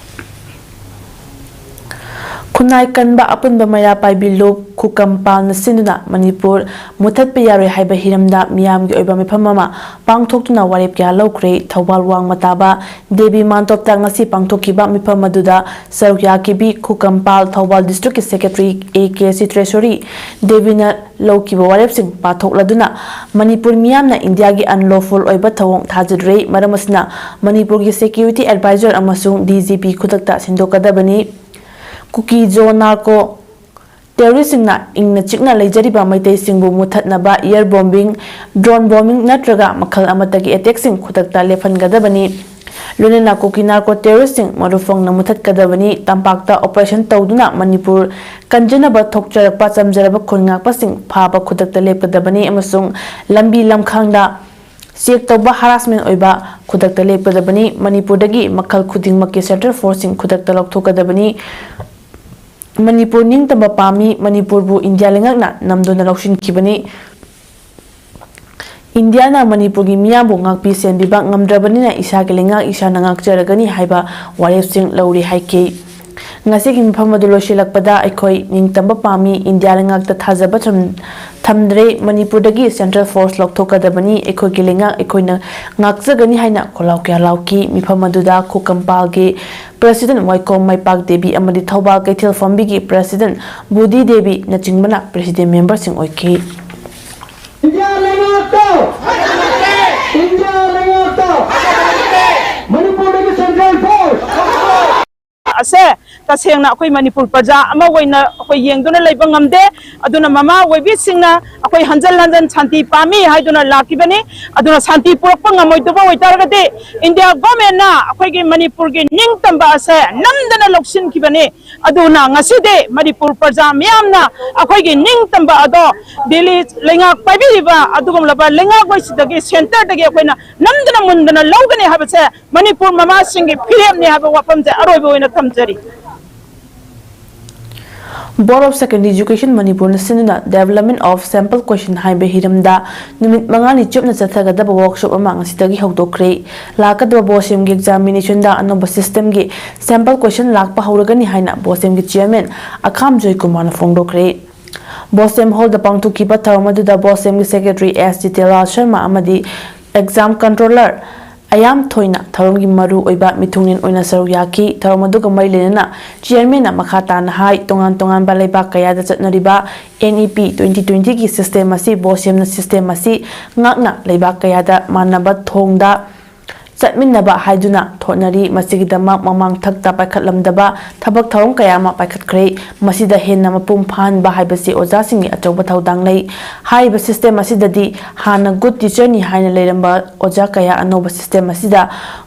ꯈꯨꯟꯅꯥꯏ ꯀꯟꯕ ꯑꯄꯨꯟꯕ ꯃꯩꯔꯥ ꯄꯥꯏꯕꯤ ꯂꯨꯞ ꯈꯨꯀꯝ ꯄꯥꯜꯅ ꯁꯤꯟꯗꯨꯅ ꯃꯅꯤꯄꯨꯔ ꯃꯨꯊꯠꯄ ꯌꯥꯔꯣꯏ ꯍꯥꯏꯕ ꯍꯤꯔꯝꯗ ꯃꯤꯌꯥꯝꯒꯤ ꯑꯣꯏꯕ ꯃꯤꯐꯝ ꯑꯃ ꯄꯥꯡꯊꯣꯛꯇꯨꯅ ꯋꯥꯔꯦꯞ ꯀꯌꯥ ꯂꯧꯈ꯭ꯔꯦ꯫ ꯊꯧꯕꯥꯜ ꯋꯥꯡꯃ ꯇꯥꯕ ꯗꯦꯕꯤ ꯃꯥꯟꯇꯣꯞꯇ ꯉꯁꯤ ꯄꯥꯡꯊꯣꯛꯈꯤꯕ ꯃꯤꯐꯝ ꯑꯗꯨꯗ ꯁꯔꯨꯛ ꯌꯥꯈꯤꯕꯤ ꯈꯨꯀꯝ ꯄꯥꯜ, ꯊꯧꯕꯥꯜ ꯗꯤꯁꯇ꯭ꯔꯤꯛꯀꯤ ꯁꯦꯀ꯭ꯔꯦꯇꯔꯤ ꯑꯦ ꯀꯦ ꯁꯤꯇ꯭ꯔꯦꯁꯣꯔꯤ ꯗꯦꯕꯤꯅ ꯂꯧꯈꯤꯕ ꯋꯥꯔꯦꯞꯁꯤꯡ ꯄꯥꯊꯣꯛꯂꯗꯨꯅ ꯃꯅꯤꯄꯨꯔ ꯃꯤꯌꯥꯝꯅ ꯏꯟꯗꯤꯌꯥꯒꯤ unlawful ꯑꯣꯏꯕ ꯊꯧꯑꯣꯡ ꯊꯥꯖꯗ꯭ꯔꯦ꯫ ꯃꯔꯝ ꯑꯁꯤꯅ ꯃꯅꯤꯄꯨꯔꯒꯤ security advisor ꯑꯃꯁꯨꯡ D G P ꯈꯨꯗꯛꯇ ꯁꯤꯟꯗꯣꯛꯀꯗꯕꯅꯤ꯫ ꯀꯨꯀꯤ ꯖꯣ ꯅꯥꯔꯀꯣ ꯇꯦꯔꯣꯔꯤꯁꯁꯤꯡꯅ ꯏꯪꯅ ꯆꯤꯛꯅ ꯂꯩꯖꯔꯤꯕ ꯃꯩꯇꯩꯁꯤꯡꯕꯨ ꯃꯨꯊꯠꯅꯕ air bombing, drone bombing ꯅꯠꯇ꯭ꯔꯒ ꯃꯈꯜ ꯑꯃꯠꯇꯒꯤ attackꯁꯤꯡ ꯈꯨꯗꯛꯇ ꯂꯦꯞꯍꯟꯒꯗꯕꯅꯤ꯫ ꯂꯣꯏꯅꯅ ꯀꯨꯀꯤ ꯅꯥꯔꯀꯣ ꯇꯦꯔꯣꯔꯤꯁꯁꯤꯡ ꯃꯔꯨ ꯐꯪꯅ ꯃꯨꯊꯠꯀꯗꯕꯅꯤ꯫ ꯇꯝꯄꯥꯛꯇ operation ꯇꯧꯗꯨꯅ ꯃꯅꯤꯄꯨꯔ ꯀꯟꯖꯅꯕ ꯊꯣꯛꯆꯔꯛꯄ ꯆꯝꯖꯔꯕ ꯈꯨꯟ ꯉꯥꯛꯄꯁꯤꯡ ꯐꯥꯕ ꯈꯨꯗꯛꯇ ꯂꯦꯞꯀꯗꯕꯅꯤ ꯑꯃꯁꯨꯡ ꯂꯝꯕꯤ ꯂꯝꯈꯥꯡꯗ check ꯇꯧꯕ harassment ꯑꯣꯏꯕ ꯈꯨꯗꯛꯇ ꯂꯦꯞꯀꯗꯕꯅꯤ꯫ ꯃꯅꯤꯄꯨꯔꯗꯒꯤ ꯃꯈꯜ ꯈꯨꯗꯤꯡꯃꯛꯀꯤ central forceꯁꯤꯡ ꯈꯨꯗꯛꯇ ꯂꯧꯊꯣꯛꯀꯗꯕꯅꯤ꯫ ꯃꯅꯤꯄꯨꯔ ꯅꯤꯡꯇꯝꯕ ꯄꯥꯝꯃꯤ꯫ ꯃꯅꯤꯄꯨꯔꯕꯨ ꯏꯟꯗꯤꯌꯥ ꯂꯩꯉꯥꯛꯅ ꯅꯝꯗꯨꯅ ꯂꯧꯁꯤꯟꯈꯤꯕꯅꯤ꯫ ꯏꯟꯗꯤꯌꯥꯅ ꯃꯅꯤꯄꯨꯔꯒꯤ ꯃꯤꯌꯥꯝꯕꯨ ꯉꯥꯛꯄꯤ ꯁꯦꯟꯕꯤꯕ ꯉꯝꯗ꯭ꯔꯕꯅꯤꯅ ꯏꯁꯥꯒꯤ ꯂꯩꯉꯥꯛ ꯏꯁꯥꯅ ꯉꯥꯛꯆꯔꯒꯅꯤ ꯍꯥꯏꯕ ꯋꯥꯔꯦꯞꯁꯤꯡ ꯂꯧꯔꯤ ꯍꯥꯏꯈꯤ꯫ ꯉꯁꯤꯒꯤ ꯃꯤꯐꯝ ꯑꯗꯨ ꯂꯣꯏꯁꯤꯜꯂꯛꯄꯗ ꯑꯩꯈꯣꯏ ꯅꯤꯡꯇꯝꯕ ꯄꯥꯝꯃꯤ, ꯏꯟꯗꯤꯌꯥ ꯂꯩꯉꯥꯛꯇ ꯊꯥꯖꯕ ꯊꯝ-, ꯊꯝꯗ꯭ꯔꯦ, ꯃꯅꯤꯄꯨꯔꯗꯒꯤ ꯁꯦꯟꯇ꯭ꯔꯦꯜ ꯐꯣꯔꯁ ꯂꯧꯊꯣꯛꯀꯗꯕꯅꯤ, ꯑꯩꯈꯣꯏꯒꯤ ꯂꯩꯉꯥꯛ ꯑꯩꯈꯣꯏꯅ ꯉꯥꯛꯆꯒꯅꯤ ꯍꯥꯏꯅ ꯈꯣꯜꯂꯥꯎ ꯀꯌꯥ ꯂꯥꯎꯈꯤ꯫ ꯃꯤꯐꯝ ꯑꯗꯨꯗ ꯈꯨꯀꯝꯄꯥꯜꯒꯤ ꯄ꯭ꯔꯁꯤꯗꯦꯟ ꯋꯥꯏꯈꯣꯝ ꯃꯩꯄꯥꯛ ꯗꯦꯕꯤ ꯑꯃꯗꯤ ꯊꯧꯕꯥꯜ ꯀꯩꯊꯦꯜ ꯐꯝꯕꯤꯒꯤ ꯄ꯭ꯔꯁꯤꯗꯦꯟ ꯕꯨꯙꯤ ꯗꯦꯕꯤꯅꯆꯤꯡꯕꯅ ꯄ꯭ꯔꯁꯤꯗꯦꯟ ꯃꯦꯝꯕꯔꯁꯤꯡ ꯑꯣꯏꯈꯤ꯫ ꯏꯟꯗꯤꯌꯥ ꯂꯩꯉꯥꯛꯇ! ꯏꯟꯗꯤꯌꯥ ꯂꯩꯉꯥꯛꯇ! ꯃꯅꯤꯄꯨꯔꯗꯒꯤ ꯁꯦꯟꯇ꯭ꯔꯦꯜ ꯐꯣꯔꯁ! ꯑꯁꯦ ꯇꯁꯦꯡꯅ ꯑꯩꯈꯣꯏ ꯃꯅꯤꯄꯨꯔ ꯄ꯭ꯔꯖꯥ ꯑꯃ ꯑꯣꯏꯅ ꯑꯩꯈꯣꯏ ꯌꯦꯡꯗꯨꯅ ꯂꯩꯕ ꯉꯝꯗꯦ꯫ ꯑꯗꯨꯅ ꯃꯃꯥ ꯑꯣꯏꯕꯤꯁꯤꯡꯅ ꯑꯩꯈꯣꯏ ꯍꯟꯖꯟ ꯍꯟꯖꯟ ꯁꯥꯟꯇꯤ ꯄꯥꯝꯃꯤ ꯍꯥꯏꯗꯨꯅ ꯂꯥꯛꯈꯤꯕꯅꯤ꯫ ꯑꯗꯨꯅ ꯁꯥꯟꯇꯤ ꯄꯨꯔꯛꯄ ꯉꯝꯃꯣꯏꯗꯕ ꯑꯣꯏꯇꯥꯔꯒꯗꯤ ꯏꯟꯗꯤꯌꯥ ꯒꯣꯔꯃꯦꯟꯅ ꯑꯩꯈꯣꯏꯒꯤ ꯃꯅꯤꯄꯨꯔꯒꯤ ꯅꯤꯡꯇꯝꯕ ꯑꯁꯦ ꯅꯝꯗꯅ ꯂꯧꯁꯤꯟꯈꯤꯕꯅꯤ꯫ ꯑꯗꯨꯅ ꯉꯁꯤꯗꯤ ꯃꯅꯤꯄꯨꯔ ꯄ꯭ꯔꯖꯥ ꯃꯤꯌꯥꯝꯅ ꯑꯩꯈꯣꯏꯒꯤ ꯅꯤꯡꯇꯝꯕ ꯑꯗꯣ ꯗꯤꯜꯂꯤ ꯂꯩꯉꯥꯛ ꯄꯥꯏꯕꯤꯔꯤꯕ ꯑꯗꯨꯒꯨꯝꯂꯕ ꯂꯩꯉꯥꯛꯂꯣꯏꯁꯤꯗꯒꯤ, ꯁꯦꯟꯇꯔꯗꯒꯤ ꯑꯩꯈꯣꯏꯅ ꯅꯝꯗꯅ ꯃꯨꯟꯗꯅ ꯂꯧꯒꯅꯤ ꯍꯥꯏꯕꯁꯦ ꯃꯅꯤꯄꯨꯔ ꯃꯃꯥꯁꯤꯡꯒꯤ ꯐꯤꯔꯦꯞꯅꯤ ꯍꯥꯏꯕ ꯋꯥꯐꯝꯁꯦ ꯑꯔꯣꯏꯕ ꯑꯣꯏꯅ ꯊꯝꯖꯔꯤ꯫ Board of Secondary Education ꯃꯅꯤꯄꯨꯔꯅ ꯁꯤꯟꯗꯨꯅ Development of Sample Question ꯍꯥꯏꯕ ꯍꯤꯔꯝꯗ ꯅꯨꯃꯤꯠ ꯃꯉꯥꯅꯤ ꯆꯨꯞꯅ ꯆꯠꯊꯒꯗꯕ workshop ꯑꯃ ꯉꯁꯤꯗꯒꯤ ꯍꯧꯗꯣꯛꯈ꯭ꯔꯦ꯫ ꯂꯥꯛꯀꯗꯕ BOSEMꯒꯤ examinationꯗ ꯑꯅꯧꯕ systemꯒꯤ sample question ꯂꯥꯛꯄ ꯍꯧꯔꯒꯅꯤ ꯍꯥꯏꯅ BOSEMꯒꯤ chairman ꯑꯈꯥꯝ ꯖꯣꯏꯀꯨꯃꯥꯔꯅ ꯐꯣꯡꯗꯣꯛꯈ꯭ꯔꯦ꯫ BOSEM hallꯗ ꯄꯥꯡꯊꯣꯛꯈꯤꯕ ꯊꯧꯔꯝ ꯑꯗꯨꯗ BOSEMꯒꯤ secretary S ꯖꯤꯇꯦꯟꯂꯥꯜ ꯁꯔꯃ ꯑꯃꯗꯤ exam controller ꯑꯌꯥꯝ ꯊꯣꯏꯅ ꯊꯧꯔꯝꯒꯤ ꯃꯔꯨ ꯑꯣꯏꯕ ꯃꯤꯊꯨꯡꯂꯦꯟ ꯑꯣꯏꯅ ꯁꯔꯨꯛ ꯌꯥꯈꯤ꯫ ꯊꯧꯔꯝ ꯑꯗꯨꯒ ꯃꯔꯤ ꯂꯩꯅꯅ chairmanꯅ ꯃꯈꯥ ꯇꯥꯅ ꯍꯥꯏ, ꯇꯣꯉꯥꯟ ꯇꯣꯉꯥꯟꯕ ꯂꯩꯕꯥꯛ ꯀꯌꯥꯗ ꯆꯠꯅꯔꯤꯕ NEP twenty twentyꯒꯤ system ꯑꯁꯤ BOSEMꯅ system ꯑꯁꯤ ꯉꯥꯛꯅ ꯂꯩꯕꯥꯛ ꯀꯌꯥꯗ ꯃꯥꯟꯅꯕ ꯊꯣꯡꯗ ꯆꯠꯃꯤꯟꯅꯕ ꯍꯥꯏꯗꯨꯅ ꯊꯣꯠꯅꯔꯤ꯫ ꯃꯁꯤꯒꯤꯗꯃꯛ ꯃꯃꯥꯡ ꯊꯛꯇ ꯄꯥꯏꯈꯠꯂꯝꯗꯕ ꯊꯕꯛ ꯊꯧꯔꯝ ꯀꯌꯥ ꯑꯃ ꯄꯥꯏꯈꯠꯈ꯭ꯔꯦ꯫ ꯃꯁꯤꯗ ꯍꯦꯟꯅ ꯃꯄꯨꯡ ꯐꯥꯍꯟꯕ ꯍꯥꯏꯕꯁꯤ ꯑꯣꯖꯥꯁꯤꯡꯒꯤ ꯑꯆꯧꯕ ꯊꯧꯗꯥꯡ ꯂꯩ꯫ ꯍꯥꯏꯔꯤꯕ system ꯑꯁꯤꯗꯗꯤ ꯍꯥꯟꯅ good teacherꯅꯤ ꯍꯥꯏꯅ ꯂꯩꯔꯝꯕ ꯑꯣꯖꯥ ꯀꯌꯥ ꯑꯅꯧꯕ system ꯑꯁꯤꯗ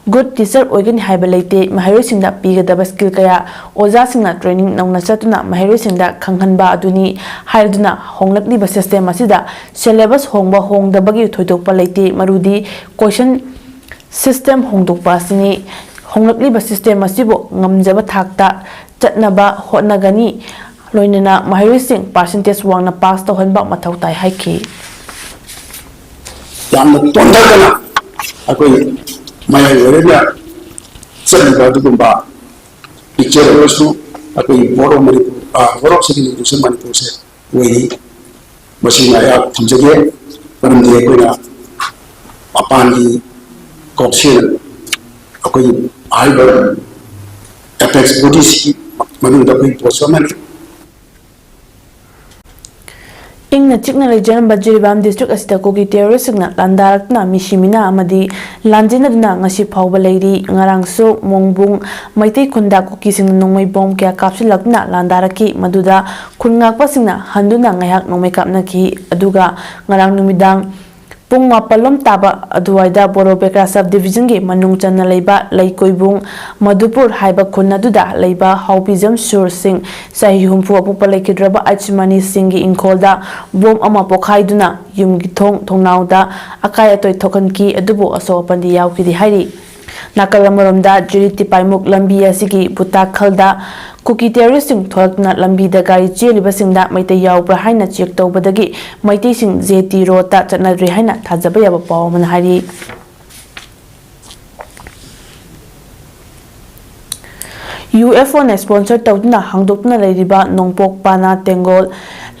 good teacher ꯑꯣꯏꯒꯅꯤ ꯍꯥꯏꯕ ꯂꯩꯇꯦ꯫ ꯃꯍꯩꯔꯣꯏꯁꯤꯡꯗ ꯄꯤꯒꯗꯕ skill ꯀꯌꯥ ꯑꯣꯖꯥꯁꯤꯡꯅ training ꯅꯧꯅ ꯆꯠꯇꯨꯅ ꯃꯍꯩꯔꯣꯏꯁꯤꯡꯗ ꯈꯪꯍꯟꯕ ꯑꯗꯨꯅꯤ꯫ ꯍꯥꯏꯔꯗꯨꯅ ꯍꯣꯡꯂꯛꯂꯤꯕ system ꯑꯁꯤꯗ syllabus ꯍꯣꯡꯕ ꯍꯣꯡꯗꯕꯒꯤ ꯊꯣꯏꯗꯣꯛꯄ ꯂꯩꯇꯦ꯫ ꯃꯔꯨꯗꯤ question system ꯍꯣꯡꯗꯣꯛꯄ ꯑꯁꯤꯅꯤ꯫ ꯍꯣꯡꯂꯛꯂꯤꯕ system ꯑꯁꯤꯕꯨ ꯉꯝꯖꯕ ꯊꯥꯛꯇ ꯆꯠꯅꯕ ꯍꯣꯠꯅꯒꯅꯤ꯫ ꯂꯣꯏꯅꯅ ꯃꯍꯩꯔꯣꯏꯁꯤꯡ percentage ꯋꯥꯡꯅ pass ꯇꯧꯍꯟꯕ ꯃꯊꯧ ꯇꯥꯏ ꯍꯥꯏꯈꯤ꯫ ꯌꯥꯝꯅ ꯇꯣꯟꯊꯗꯅ ꯑꯩꯈꯣꯏ ꯃꯌꯥꯏ ꯑꯣꯏꯔꯒ ꯆꯠꯂꯤꯕ ꯑꯗꯨꯒꯨꯝꯕ ꯄꯤꯛꯆꯔ ꯑꯃꯁꯨ ꯑꯩꯈꯣꯏꯒꯤ ꯕꯣꯔꯣ ꯃꯅꯤꯄꯨꯔ ꯕꯣꯔꯣ ꯁꯤꯒꯤ ꯅꯤꯡꯊꯧꯁꯦ ꯃꯅꯤꯄꯨꯔꯁꯦ ꯑꯣꯏꯔꯤ꯫ ꯃꯁꯤꯃ ꯑꯩꯍꯥꯛ ꯊꯝꯖꯒꯦ꯫ ꯃꯔꯝꯗꯤ ꯑꯩꯈꯣꯏꯅ ꯃꯄꯥꯟꯒꯤ ꯀꯥꯎꯟꯁꯤꯜ ꯑꯩꯈꯣꯏꯒꯤ ꯍꯥꯏꯔꯤꯕ ꯑꯦꯄꯦꯛꯁ ꯕꯣꯗꯤꯁꯤꯒꯤ ꯃꯅꯨꯡꯗ ꯑꯩꯈꯣꯏꯒꯤ ꯄꯣꯁ ꯑꯃꯅꯤ꯫ ꯏꯪꯅ ꯆꯤꯛꯅ ꯂꯩꯖꯔꯝꯕ ꯖꯤꯔꯤꯕꯥꯝ ꯗꯤꯁꯇ꯭ꯔꯤꯛ ꯑꯁꯤꯗ ꯀꯨꯀꯤ ꯇꯦꯔꯣꯔꯤꯁꯁꯤꯡꯅ ꯂꯥꯟꯗꯥꯔꯛꯇꯨꯅ ꯃꯤꯁꯤ ꯃꯤꯅꯥ ꯑꯃꯗꯤ ꯂꯥꯟꯖꯦꯟꯅꯗꯨꯅ ꯉꯁꯤ ꯐꯥꯎꯕ ꯂꯩꯔꯤ꯫ ꯉꯔꯥꯡꯁꯨ ꯃꯣꯡꯕꯨꯡ ꯃꯩꯇꯩ ꯈꯨꯟꯗ ꯀꯨꯀꯤꯁꯤꯡꯅ ꯅꯣꯡꯃꯩ ꯕꯣꯝ ꯀꯌꯥ ꯀꯥꯞꯁꯤꯜꯂꯛꯇꯨꯅ ꯂꯥꯟꯗꯥꯔꯛꯈꯤ꯫ ꯃꯗꯨꯗ ꯈꯨꯟ ꯉꯥꯛꯄꯁꯤꯡꯅ ꯍꯟꯗꯨꯅ ꯉꯥꯏꯍꯥꯛ ꯅꯣꯡꯃꯩ ꯀꯥꯞꯅꯈꯤ꯫ ꯑꯗꯨꯒ ꯉꯔꯥꯡ ꯅꯨꯃꯤꯗꯥꯡ ꯄꯨꯡ ꯃꯥꯄꯜ ꯂꯣꯝ ꯇꯥꯕ ꯑꯗꯨꯋꯥꯏꯗ ꯕꯣꯔꯣꯕꯦꯀ꯭ꯔꯥ ꯁꯕ ꯗꯤꯕꯤꯖꯟꯒꯤ ꯃꯅꯨꯡ ꯆꯟꯅ ꯂꯩꯕ ꯂꯩꯀꯣꯏꯕꯨꯡ ꯃꯗꯨꯄꯨꯔ ꯍꯥꯏꯕ ꯈꯨꯟ ꯑꯗꯨꯗ ꯂꯩꯕ ꯍꯥꯎꯕꯤꯖꯝ ꯁꯨꯔ ꯁꯤꯡ, ꯆꯍꯤ ꯍꯨꯝꯐꯨ ꯑꯄꯨꯛꯄ ꯂꯩꯈꯤꯗ꯭ꯔꯕ ꯑꯩꯆꯃꯅꯤ ꯁꯤꯡꯒꯤ ꯏꯪꯈꯣꯜꯗ ꯕꯣꯝ ꯑꯃ ꯄꯣꯈꯥꯏꯗꯨꯅ ꯌꯨꯝꯒꯤ ꯊꯣꯡ ꯊꯣꯡꯅꯥꯎꯗ ꯑꯀꯥꯏ ꯑꯇꯣꯏ ꯊꯣꯛꯍꯟꯈꯤ꯫ ꯑꯗꯨꯕꯨ ꯑꯁꯣꯛ ꯑꯄꯟꯗꯤ ꯌꯥꯎꯈꯤꯗꯦ ꯍꯥꯏꯔꯤ꯫ ꯅꯥꯀꯜ ꯑꯃꯔꯣꯝꯗ ꯖꯤꯔꯤ ꯇꯤꯄꯥꯏꯃꯨꯛ ꯂꯝꯕꯤ ꯑꯁꯤꯒꯤ ꯕꯨꯇꯥꯈꯜꯗ ꯀꯨꯀꯤ ꯇꯦꯔꯣꯔꯤꯁꯁꯤꯡ ꯊꯣꯛꯂꯛꯇꯨꯅ ꯂꯝꯕꯤꯗ ꯒꯥꯔꯤ ꯆꯦꯜꯂꯤꯕꯁꯤꯡꯗ ꯃꯩꯇꯩ ꯌꯥꯎꯕ꯭ꯔꯥ ꯍꯥꯏꯅ ꯆꯦꯛ ꯇꯧꯕꯗꯒꯤ ꯃꯩꯇꯩꯁꯤꯡ ꯖꯦ ꯇꯤ ꯔꯣꯗꯇ ꯆꯠꯅꯗ꯭ꯔꯦ ꯍꯥꯏꯅ ꯊꯥꯖꯕ ꯌꯥꯕ ꯄꯥꯎ ꯑꯃꯅ ꯍꯥꯏꯔꯤ꯫ ꯌꯨ ꯑꯦꯐ ꯑꯣꯅ ꯁ꯭ꯄꯣꯟꯁꯔ ꯇꯧꯗꯨꯅ ꯍꯥꯡꯗꯣꯛꯇꯨꯅ ꯂꯩꯔꯤꯕ ꯅꯣꯡꯄꯣꯛ ꯄꯥꯅꯥ ꯇꯦꯡꯒꯣꯜ